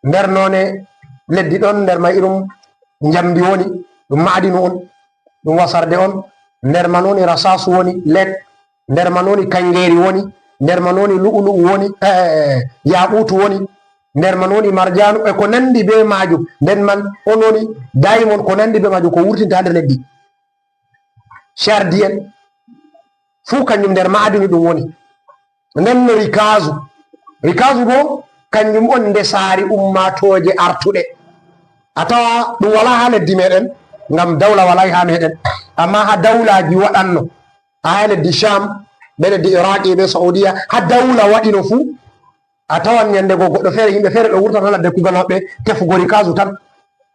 Nder noone leddi ɗon, nder man irum njamndi woni, ɗum ma'adinu on, ɗum wasarde on. Nder man woni rasaasu woni, lead. Nder man woni kanngeeri woni. Nder man woni lu'ulu'u woni, eh, yaaquutu woni. Nder man woni marjaanu e ko nanndi bee maajum. Nder man on woni diamond, ko nanndi bee maajum, ko wurtinta nder leddi. Cardi en, Fuu kanjum nder ma'adinu ɗum woni. Nden no rikazu. Rikazu bo, kanjum on ndesaari ummaatooje artuɗe. A tawa ɗum wala haa leddi meɗen, ngam dawla walay haa meɗen. Amma haa dawlaaji waɗanno, haa leddi Sham, be leddi Iraqi, be Saudiya, haa dawla waɗino fuu, a tawan nyande go goɗɗo feere, yimɓe feere ɓe wurtan haa ladde kuugal maɓɓe, tefugo rikazu tan.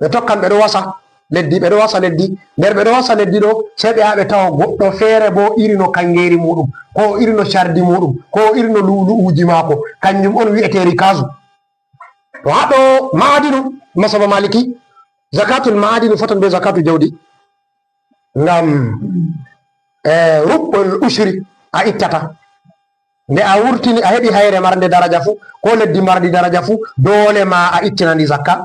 Ɓe tokkan, ɓe ɗo wasa leddi, ɓe ɗo wasa leddi. Nder ɓe ɗo wasa leddi ɗo, sey ɓe yaha ɓe tawa goɗɗo feere bo iri no kangeeri muuɗum, ko iri no cardi muuɗum, ko iri no lu'ulu'uuji maako. Kanjum on wi'ete rikazu. To haa ɗo ma'adinu, masaba Maliki, zakatul ma'adinu fotan be zakatu jawdi. Ngam, eh, rubbul ushri a ittata. Nde a wurtini, a heɓi hayre marnde daraja fu, ko leddi marndi daraja fu, doole ma a ittina ndi zakka.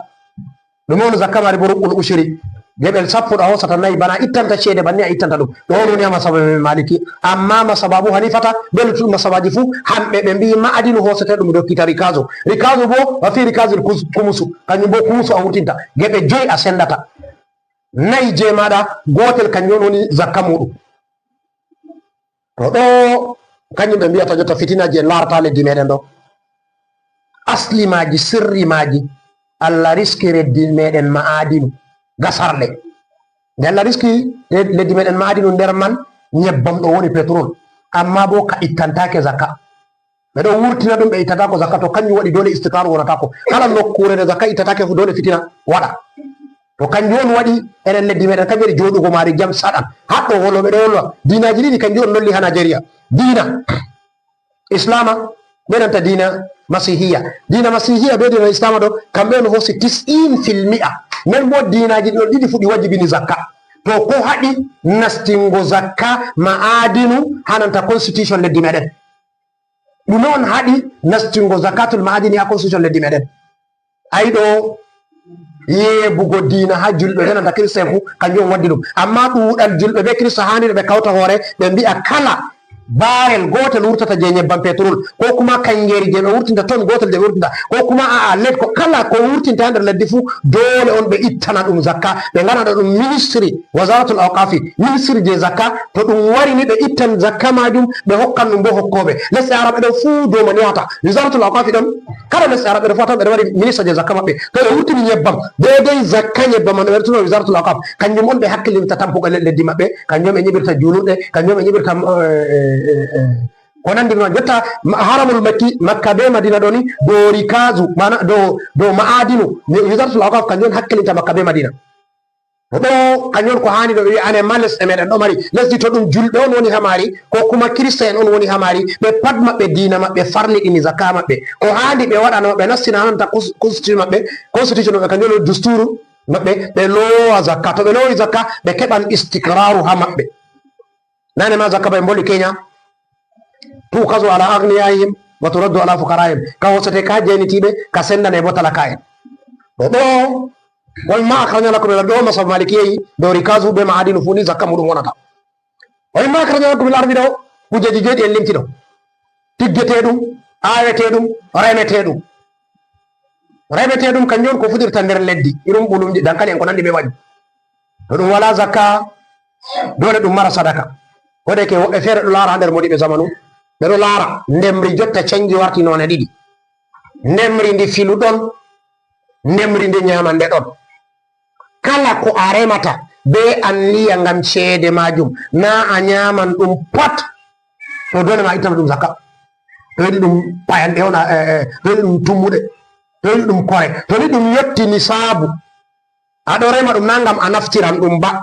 Ɗume on zakka mari bo? Rubbul ushri. Geɓel sappo ɗo a hosata nayi, bana a ittanta ceede banni a ittanta ɗum. Ɗo on woni haa masaba Maliki. Amma masaba Abu Hanifata, be luttuɗum masabaji fu, hamɓe ɓe mbi'i ma'adinu hosete ɗum ɓe ɗo hokkita rikazu. Rikazu bo, wa fi rikazil kus-, kumusu. Kanjum bo kumusu a wurtinta. Geɓe joyi a sendata. Nayi je maɗa, gotel kanjum on woni zakka muɗum. To ɗo, kanjum ɓe mbiyata jotta fitinaji en larata leddi meɗen ɗo. Asli maji, sirri maji, Allah riski leddi meɗen ma'adinu, gasarɗe. Nde Allah riski leddi meɗen ma'adinu, nder man nyebbam ɗo woni petrol, amma bo ka ittantake zakka. Ɓe ɗo wurtina ɗum, ɓe ittataako zakka. To kanjum waɗi doole istiqraaru wonataako. Kala nokkuure nde zakka ittataake fu, doole fitina waɗa. To kanjum on waɗi enen leddi meɗen, kanjum waɗi jooɗugo maari jam saɗan. Haɗɗo wolo, ɓe ɗo wolwa. Diinaaji ɗiɗi kanjum on lolli haa Najeriya. Diina Islaama, ɓe nanta diina Masiihiya. Diina Masiihiya be diina Islaama ɗo, kamɓe on hoosi tis'in fil mi'a. Nden bo diinaaji ɗo ɗiɗi fu ɗi wajibini zakka. To ko haɗi nastingo zakka ma'adinu haa nanta constitution leddi meɗen? Ɗume on haɗi nastingo zakatul ma'adini haa constitution leddi meɗen? Ay ɗo, yeebugo diina haa julɓe be nanta Kirista en fu, kanjum on waddi ɗum. Amma ɗuuɗal julɓe be Kirista haani no ɓe kawta hoore, ɓe mbi'a kala barel gootel wurtata je nyebbam petrol, ko kuma kangeeri je ɓe wurtinta, ton gootel je ɓe wurtinta, ko kuma a'a, led ko kala ko wurtinta nder leddi fu, doole on ɓe ittana ɗum zakka, ɓe ngaɗana ɗum ministry, wazaratul awqafi, ministry je zakka, to ɗum wari ni ɓe ittan zakka majum, ɓe hokkan ɗum bo hokkooɓe. Lesɗe Arab ɗo fuu dow man yahata. Wizaratul Awqafi ɗon, kala lesɗe Arab ɗo fuu a tawan ɓe ɗo mari minista je zakka maɓɓe. To ɓe wurtini nyebbam, deidei zakka nyebbam man ɓe ruttuno Wizaratul Awqaf. Kanjum on ɓe hakkilinta tampugal le-, leddi maɓɓe, kanjum ɓe nyiɓirta juulirɗe, kanjum ɓe nyiɓirta, eh, eh, eh, eh, ko nandi non. Jotta ma-, haramul makki, Makka be Madina ɗo ni, dow rikazu, mana dow, dow ma'adinu, Wizaratul Awqaf kanjum on hakkilinta Makka be Madina. Ɗo kanjum on ko haani ɗo ɓe wi'a anen ma lesɗe meɗen ɗo mari lesdi to ɗum julɓe on woni haa maari, ko kuma Kirista en on woni haa maari, ɓe pat maɓɓe diina maɓɓe farliɗini zakka maɓɓe. Ko haandi ɓe waɗano, ɓe nastina haa nanta cons-, constitution maɓɓe, constitution maɓɓe kanjum on dusturu maɓɓe, ɓe loowa zakka. To ɓe loowi zakka, ɓe keɓan istiqraaru haa maɓɓe. Nane ma zakka ba en mboli Kenya. Tu'khazu ala aghniyaihim wa turaddu ala fuqaraihim. Ka hosete ka jenitiiɓe, ka sendane bo talaka'en. Ɗo ɗo, wa mimma akhrajna lakum min al-ardi, ɗo masab Maliki yehi, dow rikazu be ma'adinu fu ni zakka muɗum wonata. Wa mimma akhrajna lakum min al-ardi ɗo, kujeji jeeɗi en limti ɗo. Tiggeteeɗum, aaweteeɗum, remeteeɗum. Remeteeɗum kanjum on ko fuɗirta nder leddi, irum ɓulumji, dankali en ko nandi be majum. To ɗum wala zakka, dole ɗum mara sadaka. Ko de ke woɓɓe feere ɗo laara haa nder modiɓɓe zamanu, ɓe ɗo laara ndemri jotta canji warti none ɗiɗi. Ndemri ndi filu ɗon, ndemri ndi nyamande ɗon. Kala ko a remata be anniya ngam ceede majum, na a nyaman ɗum pat, to dole ma ittana ɗum zakka. To yiɗi ɗum payanɗe on, eh, eh, to yiɗi ɗum tummuɗe, to yiɗi ɗum kore, to ni ɗum yotti nisaabu, a ɗo rema ɗum na ngam a naftiran ɗum ba.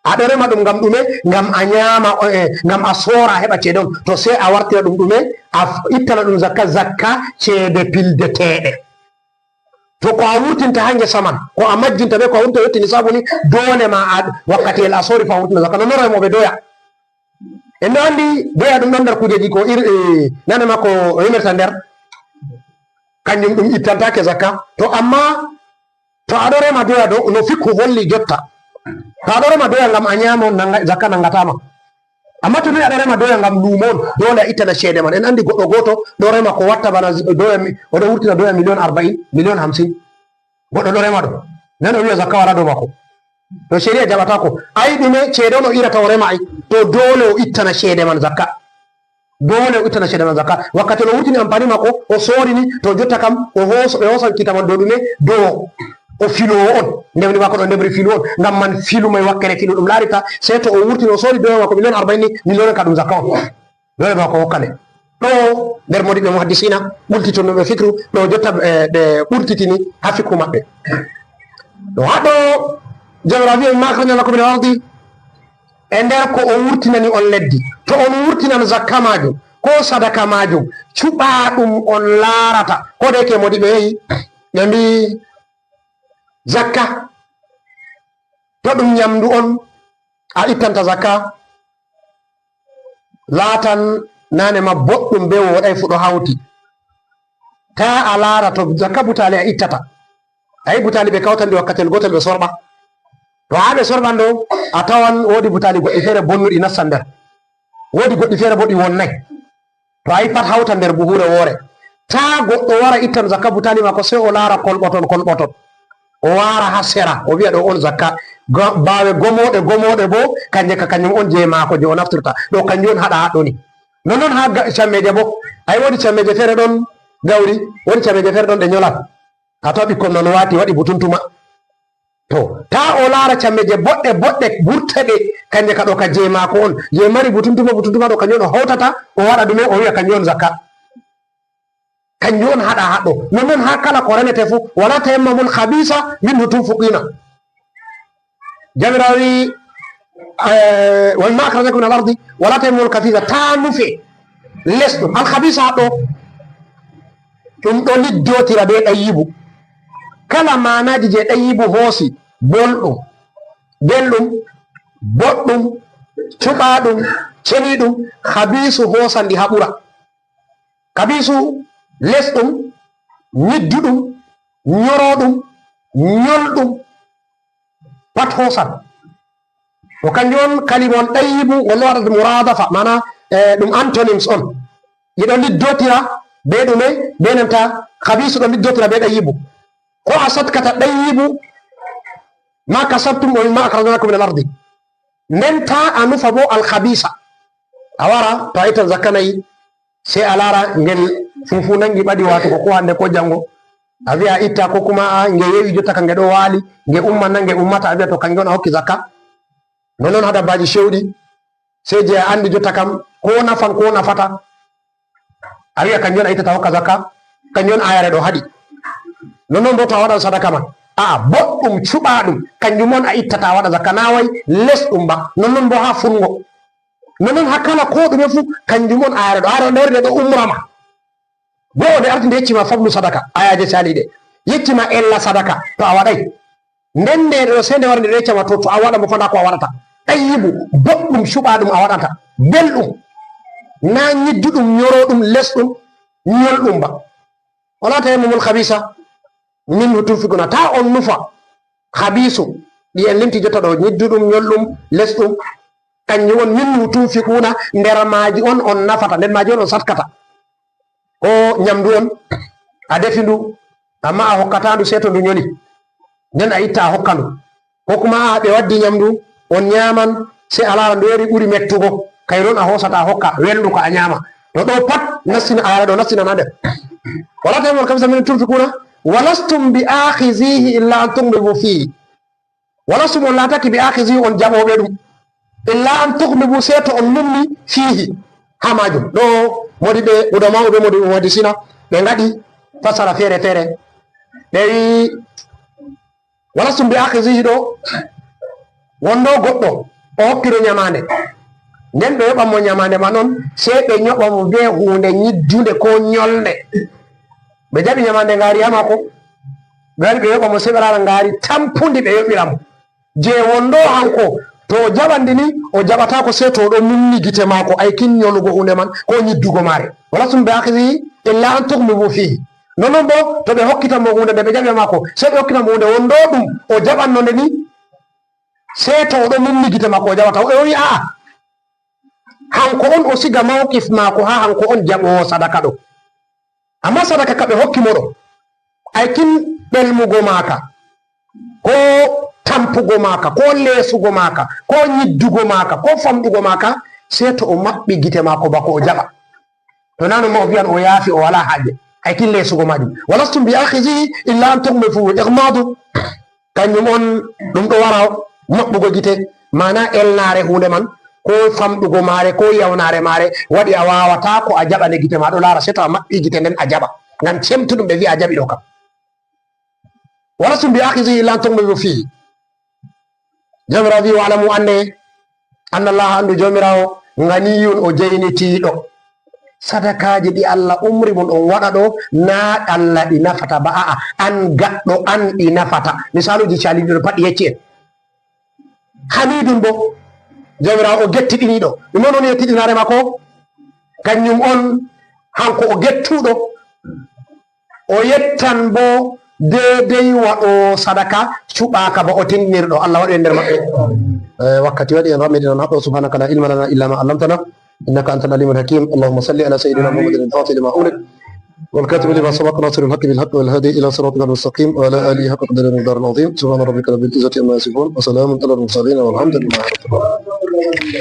A ɗo rema ɗum ngam ɗume? Ngam a nyaama, eh, ngam a soora a heɓa ceede on. To sey a wartira ɗum ɗume? A f-, ittana ɗum zakka, zakka ceede pildeteeɗe. To ko a wurtinta haa ngesa man, ko a majjinta be ko a wurtinta yotti nisaabu ni, doole ma a wakkati el a soori fu a wurtina zakka. Non non remooɓe doya. En ɗo anndi doya ɗum ɗon nder kujeeji ko ir-, eh, nane ma ko o remirta nder. Kanjum ɗum ittantaake zakka. To amma to a ɗo rema doya ɗo, no fikku holli jotta. To a ɗo rema doya ngam a nyaama on, nanga-, zakka nangataama. Amma to ni a ɗo rema doya ngam luumo on, doole a ittana ceede man. En anndi goɗɗo gooto ɗo rema ko watta bana z-, doya mi-, o ɗo wurtina doya miliyon arba'in, miliyon hamsin. Goɗɗo ɗo rema ɗo. Nden o wi'a zakka wala dow maako. To shari'a jaɓata ko. Ay ɗume ceede on o irata o rema ay. To doole o ittana ceede man zakka. Doole o ittana ceede man zakka. Wakkati o wurtini ampani makko, o soorini, to jotta kam, o hooso, ɓe hoosan kiita man dow ɗume? Dow o filoowo on. Ndemri makko ɗo ndemri filu on. Ngam man filu may wakkere filu ɗum laarita, sey to o wurtini o soori dow makko miliyon arba'in ni, miliyon ka ɗum zakka on. Doole makko hokkane. Ɗo nder modiɓɓe muhaddisina, ɓultitonooɓe fikru, ɗo jotta ɓe, ɓe ɓurtitini ha fikru maɓɓe. Ɗo haɗo Jawmiraawo wi'i, "Ma akhrajna lakum min al-ardi", e nder ko o wurtinani on leddi. To on wurtinan zakka maajum, ko sadaka maajum, cuɓa ɗum on laarata. Ko de ke modiɓɓe yehi, ɓe mbi, "Zakka, to ɗum nyamdu on, a ittanta zakka, laatan nane ma boɗɗum be wooɗay fu ɗo hawti. Ta a laara to zakka butaali a ittata." Ayi butaali ɓe kawtan ɗi wakkatiyel gootel ɓe sorɓa. To haa ɓe sorɓan ɗo, a tawan woodi butaali goɗɗi feere bonnuɗi nassan nder. Woodi goɗɗi feere bo ɗi wonnay. To ayi pat hawta nder buhuure woore. Ta goɗɗo wara ittan zakka butaali maako sey o laara kolɓoton, kolɓoton. O waara haa sera, o wi'a ɗo on zakka. Ga-, baawe gomooɗe, gomooɗe bo kanje ka kanjum on je maako je o naftirta. Ɗo kanjum on haɗa haɗɗo ni. Nonnon haa ga-, cammeeje bo. Ayi woodi cammeeje feere ɗon gawri, woodi cammeeje feere ɗon ɗe nyolan. A tawa ɓikkon non waati waɗi butuntuma. To, ta o laara cammeeje boɗɗe, boɗɗe, burteɗe, kanje ka ɗo ka je maako on. Je mari butuntuma, butuntuma ɗo kanjum on o hawtata, o waɗa ɗume, o wi'a kanjum on zakka. Kanjum on haɗa haɗɗo. Nonnon haa kala ko remete fu, "Wala tayammamul khabisa minhu tunfiquna." Jawmiraawo wi'i, eh, "Wa mimma akhrajnakum min al-ardi, wala tayammamul khabisa", ta nufe lesɗum. Al-khabisa ɗo, ɗum ɗo liddotira be ɗayyibu. Kala maanaaji je ɗayyibu hoosi, bolɗum, belɗum, boɗɗum, cuɓaaɗum, ceniiɗum, khabisu hoosan ɗi haɓura. Khabisu lesɗum, nyidduɗum, nyoroɗum, nyolɗum, pat hoosan. To kanjum on kalima on ɗayyibu, on ɗo waɗa muradafa, maana, eh, ɗum antonyms on. Ɗi ɗo liddotira be ɗume? Be nanta khabisu ɗo liddotira be ɗayyibu. Ko a satkata ɗayyibu, ma kasabtum wa mimma akhrajnakum min al-ardi. Nden ta a nufa bo al-khabisa. A wara, to a ittan zakka nayi, sey a laara ngel fufu nangi ɓadi waatugo ko hande ko jango. A wi'a a itta ko kuma a nge yewi jotta ka nge ɗo waali, nge umman na nge ummata, a wi'a to kanjum on a hokki zakka. Nonnon haa dabbaaji cewɗi, sey je a andi jotta kam ko nafan ko nafata. A wi'a kanjum on a ittata hokka zakka, kanjum on ayare ɗo haɗi. Nonnon bo to a waɗan sadaka ma. A'a, boɗɗum cuɓaaɗum, kanjum on a ittata a waɗa zakka, na way lesɗum ba. Nonnon bo haa fungo. Nonnon haa kala ko ɗume fu, kanjum on ayare ɗo. Ayare ɗo nder nde ɗo umra ma. Bo o nde arti nde yecci ma fadlu sadaka, ayaaje caaliiɗe. Yecci ma ella sadaka, to a waɗay. Nden nde ɗo sey nde wari nde ɗo yecca ma to, to a waɗa mo fa nda ko a waɗata. Ɗayyibu, boɗɗum cuɓaaɗum a waɗata. Belɗum. Na nyidduɗum, nyoroɗum, lesɗum, nyolɗum ba. Wala tayammamul khabisa minhu tunfiquna. Ta on nufa khabisu. Ɗi en limti jotta ɗo, nyidduɗum, nyolɗum, lesɗum. Kanjum on minhu tunfiquna, nder maaji on on nafata, nder maaji on on satkata. Ko nyamdu on, a defi ndu, amma a hokkata ndu sey to ndu nyoli. Nden a itta a hokka ndu. Ko kuma a ɓe waddi nyamdu, on nyaman, sey a laara ndu weri ɓuri mettugo. Kay non a hosata a hokka, welndu ko a nyama. To ɗo pat, nassina ayare ɗo, nassina na nder. Wala tayammamul khabisa minhu tunfiquna, walastum bi akhizihi illa an tughmidu fihi. Walastum, on laataki bi akhizihi on jaɓooɓe ɗum. Illa an tughmidu, sey to on mumni fihi, haa maajum. Ɗo modiɓɓe ulama'u be modiɓɓe muhaddisina ɓe ngaɗi fasara feere feere. Ɓe wi, walastum bi akhizihi ɗo, wonno goɗɗo o hokki ɗo nyamaande. Nden ɓe yoɓan mo nyamaande man on, sey ɓe nyoɓa mo be huunde nyiddunde ko nyolnde. Ɓe jaɓi nyamaande ngaari haa maako. Ɓe wari ɓe yoɓa mo, sey ɓe laara ngaari tampundi ɓe yoɓira mo. Je wonno hanko, to o jaɓan ndi ni, o jaɓataako sey to o ɗo mumni gite maako, ay kin nyolugo huunde man, ko nyiddugo maare. Walastum bi akhizihi illa an tughmidu fihi. Nonnon bo, to ɓe hokkitan mo huunde nde ɓe jaɓi maako, sey ɓe hokkitan mo huunde wonno ɗum, o jaɓanno nde ni, sey to o ɗo mumni gite maako o jaɓata. O wi a'a, hanko on o siga mawqif maako haa hanko on jaɓoowo sadaka ɗo. Amma sadaka ka ɓe hokki mo ɗo, ay kin ɓelmugo maaka, ko tampugo maaka, ko leesugo maaka, ko nyiddugo maaka, ko famɗugo maaka, sey to o maɓɓi gite maako bako o jaɓa. To naa non ma o vi'an o yaafi, o walaa haaje. Hay kin leesugo ma ɗum. Wa lastum bi akhizihi illa an tughmidu fihi, ighmadu. Kanjum on ɗum ɗo wara maɓɓugo gite, maana elnaare huunde man, ko famɗugo maare, ko yawnaare maare, waɗi a waawataa ko a jaɓa nde gite ma ɗo laara, sey to a maɓɓi gite nden a jaɓa. Ngam cemtuɗum ɓe vi'a a jaɓi ɗo kam. Wa lastum bi akhizihi illa an tughmidu fihi. Jawmiraawo wi'i, "Wa'lamu, annde, anna Allaha, anndu Jawmiraawo, ganiyun, o jeynitiiɗo." Sadakaaji ɗi Allah umri mon on waɗa ɗo, naa Allah ɗi nafata ba, a'a, an gaɗɗo an ɗi nafata. Misaaluuji caliiɗi ɗo pat ɗi yecci en. Hamidun bo, Jawmiraawo o gettiɗiniiɗo. Ɗum on woni yettiɗinaare maako? Kanjum on, hanko o gettuɗo. O yettan bo deedey waɗoowo sadaka cuɓaaka ba o tinndinirɗo. Allah waɗu en nder maɓɓe. Eh, wakkati waɗi, en rammiɗinan haɗɗo. Subhanaka la ilma lana illa ma allamtana, innaka antal alimul hakim. Allahumma salli ala sayyidina Muhammadin al-fatih lima ughliq, wal khatimi lima sabaq, nasiril haqqi bil haqqi, wal hadi ila siratikal mustaqim, wa ala alihi haqqa qadrihi wa miqdarihil azim. Subhana rabbika rabbil izzati amma yasifun, wa salamun alal mursalin, walhamdulillahi rabbil alamin.